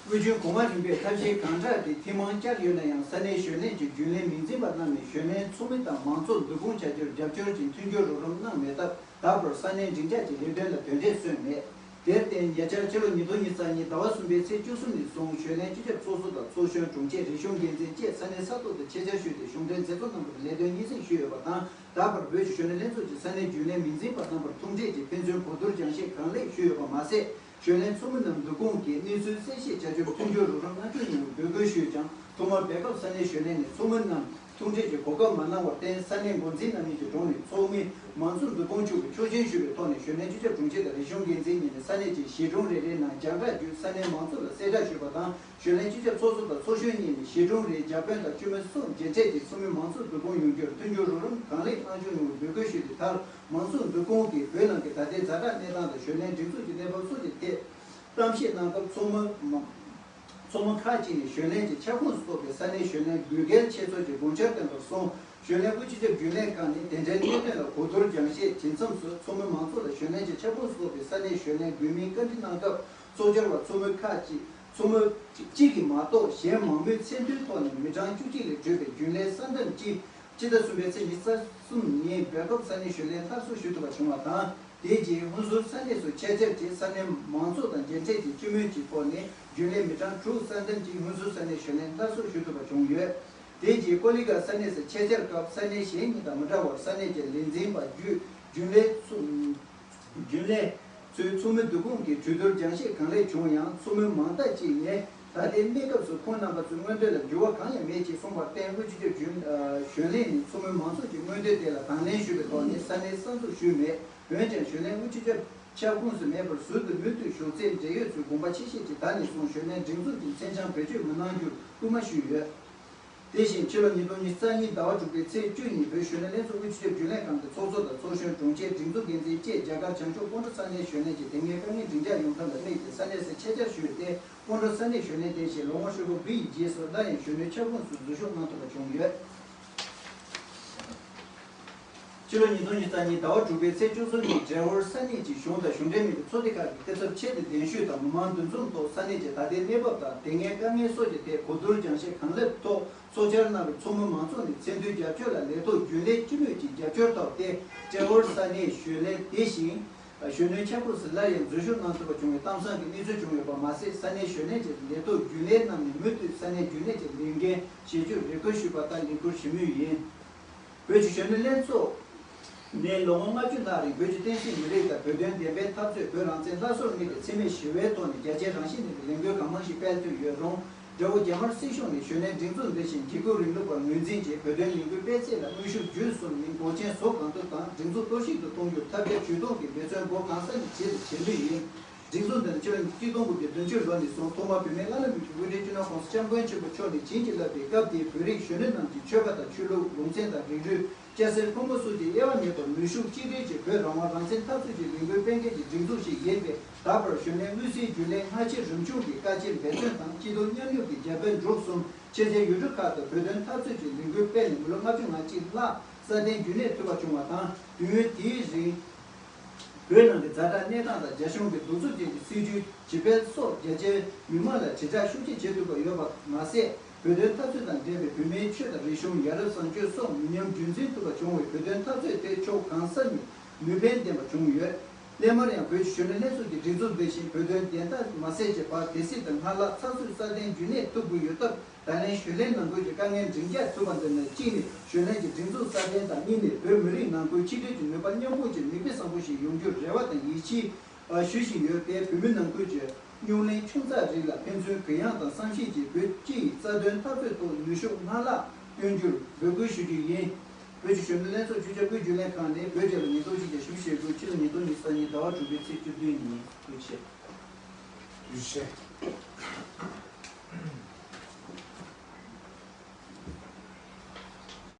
དབུས་རྒྱུན་གོང་མ་རིམ་པས་ཐབས་ཤེས་གང་དྲག་གིས་ཐེངས་མང་བཅར་ཡོད་ན་ཡང་། ས་གནས་གཞོན་ལྷན་གྱི་རྒྱུན་ལས་མིང་འཛིན་པ་རྣམས་ནས་གཞོན་ལྷན་ཚོགས་མི་དང་མང་ཚོགས་འདུ་སྐོང་བྱ་རྒྱུར་རྒྱབ་སྐྱོར་གྱི་མཐུན་འགྱུར་རོགས་རམ་གནང་མེད་སྟབས། ད་བར་ས་གནས་འབྲིང་གྲས་ཀྱི་ལས་དོན་ལ་དོན་འབྲས་སོན་མེད། དེར་བརྟེན། ཉེ་ཆར་ཕྱི་ལོ་ཉིས་སྟོང་ཉི་ཤུ་རྩ་གཉིས་ཟླ་བ་གསུམ་པའི་ཚེས་བཅུ་གསུམ་ནས་བཟུང་གཞོན་ལྷན་སྤྱི་ཁྱབ་ཚོགས་གཙོ་དང་ཚོགས་གཞོན། དྲུང་ཆེ། རིག་གཞུང་འགན་འཛིན་བཅས་ས་གནས་ས་ཐོག་ཏུ་ཆེད་བཅར་ཞུས་ཏེ། གཞུང་འབྲེལ་མཛད་གཙོ་རྣམ་པར་ལས་དོན་སྙན་སེང་ཞུས་ཡོད་པ་དང་། ད་བར་བོད་ཀྱི་གཞོན་ནུ་ལྷན་ཚོགས་ཀྱི་ས་གནས་རྒྱུན་ལས་མིང་འཛིན་པ་རྣམ་པར་ཐུག་འཕྲད་ཀྱིས་ཕན་ཚུན་གོ་བསྡུར་སྦྱང་བཤད་གང་ལེགས་ཞུས་ཡོད་པ་མ་ཟད། གཞོན་ལྷན་ཚོགས་མི་རྣམས་འདུ་ཁོངས་ཀྱིས་གནས་ཚུལ་གསལ་བཤད་བྱ་རྒྱུར་མཐུན་འགྱུར་རོགས་རམ་གནང་རྒྱུ་ཡིན་པའི་འབོད་སྐུལ་ཞུས་ཀྱང་། ཐོག་མར་སྦེལ་ཀོབ་ས་གནས་གཞོན་ལྷན་ནས་ཚོགས་མི་རྣམས་ཐུག་འཕྲད་ཀྱི་གོ་སྐབས་མ་གནང་བར་བརྟེན། ས་གནས་འགོ་འཛིན་རྣམ་གཉིས་ཀྱི་དྲུང་ནས་ཚོགས་མི་མང་ཚོགས་འདུ་ཁོངས་ཆུང་བའི་ཆོག་མཆན་ཞུས་པའི་ཐོག་ནས། གཞོན་ལྷན་སྤྱི་ཁྱབ་དྲུང་ཆེ་དང་རིག་གཞུང་འགན་འཛིན་གཉིས་ནས་ས་གནས་ཀྱི་གཞིས་གྲོང་རེ་རེའི་ནང་རྒྱང་བསྒྲགས་བརྒྱུད་ས་གནས་མང་ཚོགས་ལ་གསལ་བསྒྲགས་ཞུས་པ་དང་། གཞོན་ལྷན་སྤྱི་ཁྱབ་ཚོགས་གཙོ་དང་ཚོགས་གཞོན་གཉིས་ནས་གཞིས་གྲོང་རེའི་བརྒྱ་དཔོན་དང་སྤྱི་མི་སོགས་མཇལ་འཕྲད་ཀྱིས་ཚོགས་མི་མང་ཚོགས་འདུ་ཁོངས་ཡོང་རྒྱུར་མཐུན་འགྱུར་རོགས་རམ་གང་ལེགས་གནང་རྒྱུ་ཡོང་བའི་འབོད་སྐུལ་ཞུས་ཏེ། མཐར་མང་ཚོགས་འདུ་ཁོངས་ཀྱིས་བོད་ནང་གི་ད་ལྟའི་ཛ་དྲག་གནས་སྟངས་དང་གཞོན་ལྷན་སྒྲིག་འཛུགས་ཀྱི་གནས་བབ་སོགས་ཀྱི་ཐད་གཏམ་བཤད་གནང་སྐབས། ཚོགས་མི་མང་ཚོགས་མི་ཁག་ཅིག་ནས་གཞོན་ལྷན་གྱི་ཁྱབ་ཁོངས་སུ་གཏོགས་པའི་ས་གནས་གཞོན་ལྷན་དགོས་གལ་ཆེ་ཚོར་གྱི་དགོངས་འཆར་བཏོན་པར་སོང་། གཞོན་ལྷན་དབུས་སྤྱི་ཁྱབ་རྒྱུན་ལས་ཁང་ནས་དེ་འབྲེལ་གནད་དོན་ལ་གོ་བསྡུར་སྦྱང་བཤད་བྱེད་མཚམས་སུ། ཚོགས་མི་མང་ཚོགས་ལ་གཞོན་ལྷན་གྱི་ཁྱབ་ཁོངས་སུ་གཏོགས་པའི་ས་གནས་གཞོན་ལྷན་དགོས་མིན་བཀའ་འདྲི་གནང་སྐབས། ཚོགས་བཅར་བ་ཚོགས་མི་ཁག་ཅིག་ཚོགས་མི་གཅིག་གིས་མ་གཏོགས་གཞན་མང་མོས་མཚན་མཐུན་ཐོག་ནས་མི་གྲངས་བཅུ་གཅིག་ལས་གྲོལ་བའི་རྒྱུན་ལས་གསར་འདེམས་ཀྱིས། ཕྱི་ཟླ་གསུམ་པའི་ཚེས་ཉི་ཤུ་རྩ་གསུམ་ཉིན་སྦེལ་ཀོབ་ས་གནས་གཞོན་ལྷན་སླར་གསོ་ཞུ་ཐུབ་པ་བྱུང་བ་དང་། དེ་རྗེས་ཧུན་སུར་ས་གནས་སུ་ཆེད་བཅར་གྱིས་ས་གནས་མང་ཚོགས་དང་མཇལ་འཕྲད་ཀྱིས་སྤྱི་མོས་ཀྱི་ཐོག་ནས་རྒྱུན་ལས་མི་གྲངས་དྲུག་གསར་འདེམས་ཀྱིས་ཧུན་སུར་ས་གནས་གཞོན་ལྷན་སླར་གསོ་ཞུ་ཐུབ་པ་བྱུང་ཡོད། དེ་རྗེས་ཀོ་ལི་གྷལ་ས་གནས་སུ་ཆེད་བཅར་སྐབས། ས་གནས་གཞན་གཉིས་དང་མི་འདྲ་བར་ས་གནས་ཀྱི་ལས་འཛིན་པ་བརྒྱུད་རྒྱུན་ལས་ཚོ་རྒྱུན་ལས་ཚོའི་ཚོགས་མི་འདུ་ཁོངས་ཀྱི་གྲོས་བསྡུར་སྦྱང་བཤད་གང་ལེགས་བྱུང་ཡང་། ཚོགས་མི་མང་དག་ཅིག་ནས་ད་ལྟའི་གནས་སྐབས་སུ་ཁོང་རྣམ་པ་ཚོའི་མངོན་འདོད་ལ་འགྱུར་བ་གང་ཡང་མེད་ཅེས་གསུངས་པར་བརྟེན། དབུས་སྤྱི་ཁྱབ་རྒྱུན་ཨ་གཞོན་ལྷན་ནས་ཚོགས་མི་མང་ཚོགས་ཀྱི་མངོན་འདོད་དེ་ལ་དང་ལེན་ཞུ་བའི་ཐོག་ནས་ས་གནས་གསར་འཛུགས་ཞུས་མེད། འོན་ཀྱང་། གཞོན་ལྷན་དབུས་སྤྱི་ཁྱབ་ཁྱབ་ཁོངས་སུ་མེད་པར་ཟུར་དུ་མུ་མཐུད་ཞུགས་ཚེ། འབྲེལ་ཡོད་ཚོས་དགོངས་པ་ཆེ་བཞེས་ཀྱིས་ད་ནས་བཟུང་གཞོན་ལྷན་སྒྲིག་འཛུགས་ཀྱི་མཚན་བྱང་བེད་སྤྱོད་མི་གནང་རྒྱུར་སྐུལ་མ་ཞུས་ཡོད། དེ་བཞིན། ཕྱི་ལོ་ཉིས་སྟོང་ཉི་ཤུ་རྩ་གཉིས་ཟླ་བ་དྲུག་པའི་ཚེས་བཅུ་ཉིན་བོད་གཞོན་ནུ་ལྷན་ཚོགས་དབུས་སྤྱི་ཁྱབ་རྒྱུན་ལས་ཁང་གི་ཚོགས་གཙོ་དང་ཚོགས་གཞོན། དྲུང་ཆེ། སྒྲིག་འཛུགས་འགན་འཛིན་བཅས་རྒྱ་གར་བྱང་ཕྱོགས་སྤོན་ཊ་ས་གནས་གཞོན་ལྷན་གྱི་དེ་སྔའི་དཀའ་ངལ་འབྲིང་ཆགས་ཡོང་ཐབས་ལ་དམིགས་ཏེ་ས་གནས་སུ་ཆེད་བཅར་ཞུས་ཏེ། སྤོན་ཊ་ས་གནས་གཞོན་ལྷན་དེ་བཞིན་ལོ་ངོ་ཧྲིལ་པོ་དགུ་ཡི་རྗེས་སུ་སླར་ཡང་གཞོན་ནུའི་ཁྱབ་ཁོངས་སུ་འཛུལ་ཞུགས་གནང་ཐུབ་པ་བྱུང་ཡོད། ཕྱི་ལོ་ཉིས་སྟོང་ཉི་ཤུ་རྩ་གཉིས་ཟླ་བ་དྲུག་པའི་ཚེས་བཅུ་གསུམ་ཉིན་འབྲས་བོར་ས་གནས་ཀྱི་གཞུང་དང་གཞུང་འབྲེལ་མིན་པའི་ཚོགས་སྡེ་ཁག་གི་སྐུ་ཚབ་ཆེད་དུ་གདན་ཞུས་དང་མི་མང་འདུ་འཛོམས་ཐོག་ས་གནས་ཀྱི་ད་ལྟའི་གནས་བབ་དང་དེ་སྔའི་དཀའ་ངལ་སོགས་ཀྱི་ཐད་གོ་བསྡུར་སྦྱང་བཤད་གང་ལེགས་ཐོག་ཚོགས་བཅར་གནང་བའི་ཚོགས་མི་མང་ཚོགས་ནས་མཚན་མཐུན་རྒྱབ་སྐྱོར་ལ་ལས་ཐོག་རྒྱུན་ལས་སྤྱི་མོས་ཀྱི་རྒྱབ་སྐྱོར་ཐོབ་སྟེ། འབྲས་བོར་ས་གནས་གཞོན་ལྷན་དེ་བཞིན་གཞོན་ནུའི་ཁྱབ་ཁོངས་སུ་སླར་ཡང་འཛུལ་ཞུགས་གནང་ཐུབ་པ་བྱུང་བའི་གཏམ་བཟང་གི་གནས་ཚུལ་བྱུང་ཡོད་པ་མ་ཟད། ས་གནས་གཞོན་ལྷན་གྱི་ལས་ཐོག་རྒྱུན་ལས་རྣམས་ནས་མུ་མཐུད་ས་གནས་རྒྱུན་ལས་ཀྱི་ལས་འགན་བཞེས་རྒྱུར་རེ་སྐུལ་ཞུས་པ་ལྟར་ལས་འཁུར་བཞེས་མུས་ཡིན། བོད་ཀྱི་གཞོན་ནུ་ལྷན་ཚོགས་ནས་ལོ་ངོ་ལྔ་བཅུ་ལྷག་རིང་བོད་ཀྱི་བསྟན་སྲིད་མི་རིགས་དང་བོད་དོན་བདེན་པའི་འཐབ་རྩོད། བོད་རང་བཙན་སླར་གསོར་དམིགས་ཏེ་འཚེ་མེད་ཞི་བའི་ཐོག་ནས་རྒྱ་ཆེའི་རང་བཞིན་ལྡན་པའི་ལས་འགུལ་གང་མང་ཞིག་སྤེལ་ཐུབ་ཡོད་རུང་། དགྲ་བོ་རྒྱ་དམར་སྲིད་གཞུང་ནས་གཞོན་ནུའི་སྒྲིག་འཛུགས་འདི་བཞིན་འཇིགས་སྐུལ་རིང་ལུགས་པར་ངོས་འཛིན་གྱིས་བོད་དོན་ལས་འགུལ་སྤེལ་ཚད་ལ་དངོས་ཤུགས་བརྒྱུད་གསུམ་ནས་འགོག་རྐྱེན་བཟོ་གང་ཐུབ་དང་། སྒྲིག་འཛུགས་གཏོར་བཤིག་ཏུ་གཏོང་རྒྱུར་ཐབས་བརྒྱ་ཇུས་གཏོགས་ཀྱིས་འབད་བརྩོན་འགོ་གང་ས་ནས་བྱེད་དང་བྱེད་མུས་ཡིན། སྒྲིག་འཛུགས་འདི་ནི་ཕྱི་ལོ་གཅིག་སྟོང་དགུ་བརྒྱ་བདུན་ཅུ་ལོ་ནས་བཟུང་ཐོག་མར་བོད་མིའི་བླ་ན་མེད་པའི་དབུ་ཁྲིད་སྤྱི་ནོར་༸གོང་ས་༸སྐྱབས་མགོན་ཆེན་པོ་མཆོག་ནས་བྱིན་གྱིས་བརླབས་པའི་སྐབས་དེའི་བོད་རིགས་གཞོན་ནུ་རྣམས་ཀྱི་ཆོས་པ་དང་ཆོས་ལུགས། ལུང་ཚན་དང་རིགས་རུས། སྐྱ་སེར་ཕོ་མོ་སོགས་ཀྱི་དབྱེ་བ་མེད་པར་ནུས་ཤུགས་གཅིག་སྒྲིལ་གྱིས་བོད་རང་དབང་རང་བཙན་འཐབ་རྩོད་ཀྱི་ལས་འགུལ་སྤེལ་མཁན་གྱི་སྒྲིག་འཛུགས་ཤིག་ཡིན་པས། ད་བར་གཞོན་ལྷན་དབུས་སའི་རྒྱུན་ལས་སྔ་ཕྱི་རིམ་བྱུང་གིས་དཀའ་སྤྱད་འབད་བརྩོན་དང་སྐྱིད་སྡུག་མཉམ་མྱོང་གི་རྒྱ་དཔོན་འབྲུག་གསུམ། ཕྱི་རྒྱལ་ཡུལ་གྲུ་ཁག་ཏུ་བོད་དོན་འཐབ་རྩོད་ཀྱི་ལས་འགུལ་སྤེལ་ནས་མི་ལོ་ལྔ་བཅུ་ང་གཅིག་ལྷག་སྲ་བརྟན་རྒྱུན་གནས་ཐུབ་པ་བྱུང་བ་དང་། དུས་ཡུན་དེའི་རིང་བོད་ནང་གི་ཛ་དྲག་གནས་སྟངས་དང་རྒྱ་གཞུང་གི་གདུག་རྩུབ་ཅན་གྱི་སྲིད་བྱུས་ཇི་སྤེལ་སོགས་རྒྱ་ཆེའི་མི་མང་ལ་དྲིལ་བསྒྲགས་ཤུགས་ཆེ་བྱེད་ཐུབ་པ་ཡོད་པ་མ་ཟད། བོད་དོན་འཐབ་རྩོད་དང་འབྲེལ་བའི་བོད་མིའི་ཆོས་དང་རིག་གཞུང་། ཡ་རབས་བཟང་སྤྱོད་སོགས་མི་ཉམས་རྒྱུན་འཛིན་ཐུབ་པ་བྱུང་བས། བོད་དོན་འཐབ་རྩོད་དེ་ཕྱོགས་གང་ས་ནས་ནུས་ཕན་ལྡན་པ་བྱུང་ཡོད། སླད་མར་ཡང་བོད་ཀྱི་གཞོན་ནུ་ལྷན་ཚོགས་ཀྱི་སྒྲིག་འཛུགས་འདི་བཞིན་བོད་དོན་བདེན་མཐའ་མ་གསལ་གྱི་བར་དེ་སྲིད་དུ་སྔར་ལྷག་ཚགས་ཚུད་སྲ་བརྟན་རྒྱུན་གནས་ཐུབ་དགོས་ཡོད་སྟབས། ད་ལན་གཞོན་ལྷན་ནང་ཁུལ་གྱི་དཀའ་ངལ་འབྲིང་རྒྱག་ཐུབ་པ་འདི་ནི་གཅིག་ནས་གཞོན་ལྷན་གྱི་སྒྲིག་འཛུགས་སྲ་བརྟན་དང་། གཉིས་ནས་བོད་མི་རིགས་ནང་ཁུལ་ཆིག་སྒྲིལ་གྱི་ནུས་པ་མཉམ་སྤུངས་ཀྱི་མིག་དཔེ་བཟང་པོ་ཞིག་ཡོང་རྒྱུར་རེ་བ་དང་ཡིད་ཆེས་ཞུ་བཞིན་ཡོད་པས། བོད་མི་ནང་ཁུལ་གྱི་རྙོག་གླེང་ཆུང་ཙག་རིགས་ལ་ཕན་ཚུན་གུ་ཡངས་དང་བསམ་ཤེས་ཀྱིས་བོད་སྤྱི་ཡི་རྩ་དོན་འཐབ་རྩོད་ཐོག་ནུས་ཤུགས་སྔར་ལྷག་བཏོན་རྒྱུར་འབོད་སྐུལ་ཞུ་རྒྱུ་ཡིན། བོད་ཀྱི་གཞོན་ནུ་ལྷན་ཚོགས་བརྒྱུད་བཅར་བོད་བརྒྱུད་ལས་ཁང་ནས་བོད་དེ་ལ་ཉིས་སྟོང་ཆིག་བརྒྱ་བཞི་བཅུ་ཞེ་དགུ་ཕྱི་ལོ་ཉིས་སྟོང་ཉི་ཤུ་རྩ་གཉིས་ཟླ་བ་དྲུག་པའི་ཚེས་བཅུ་བདུན་ཉིན་དུས་ཆེན། དུས་ཆེན།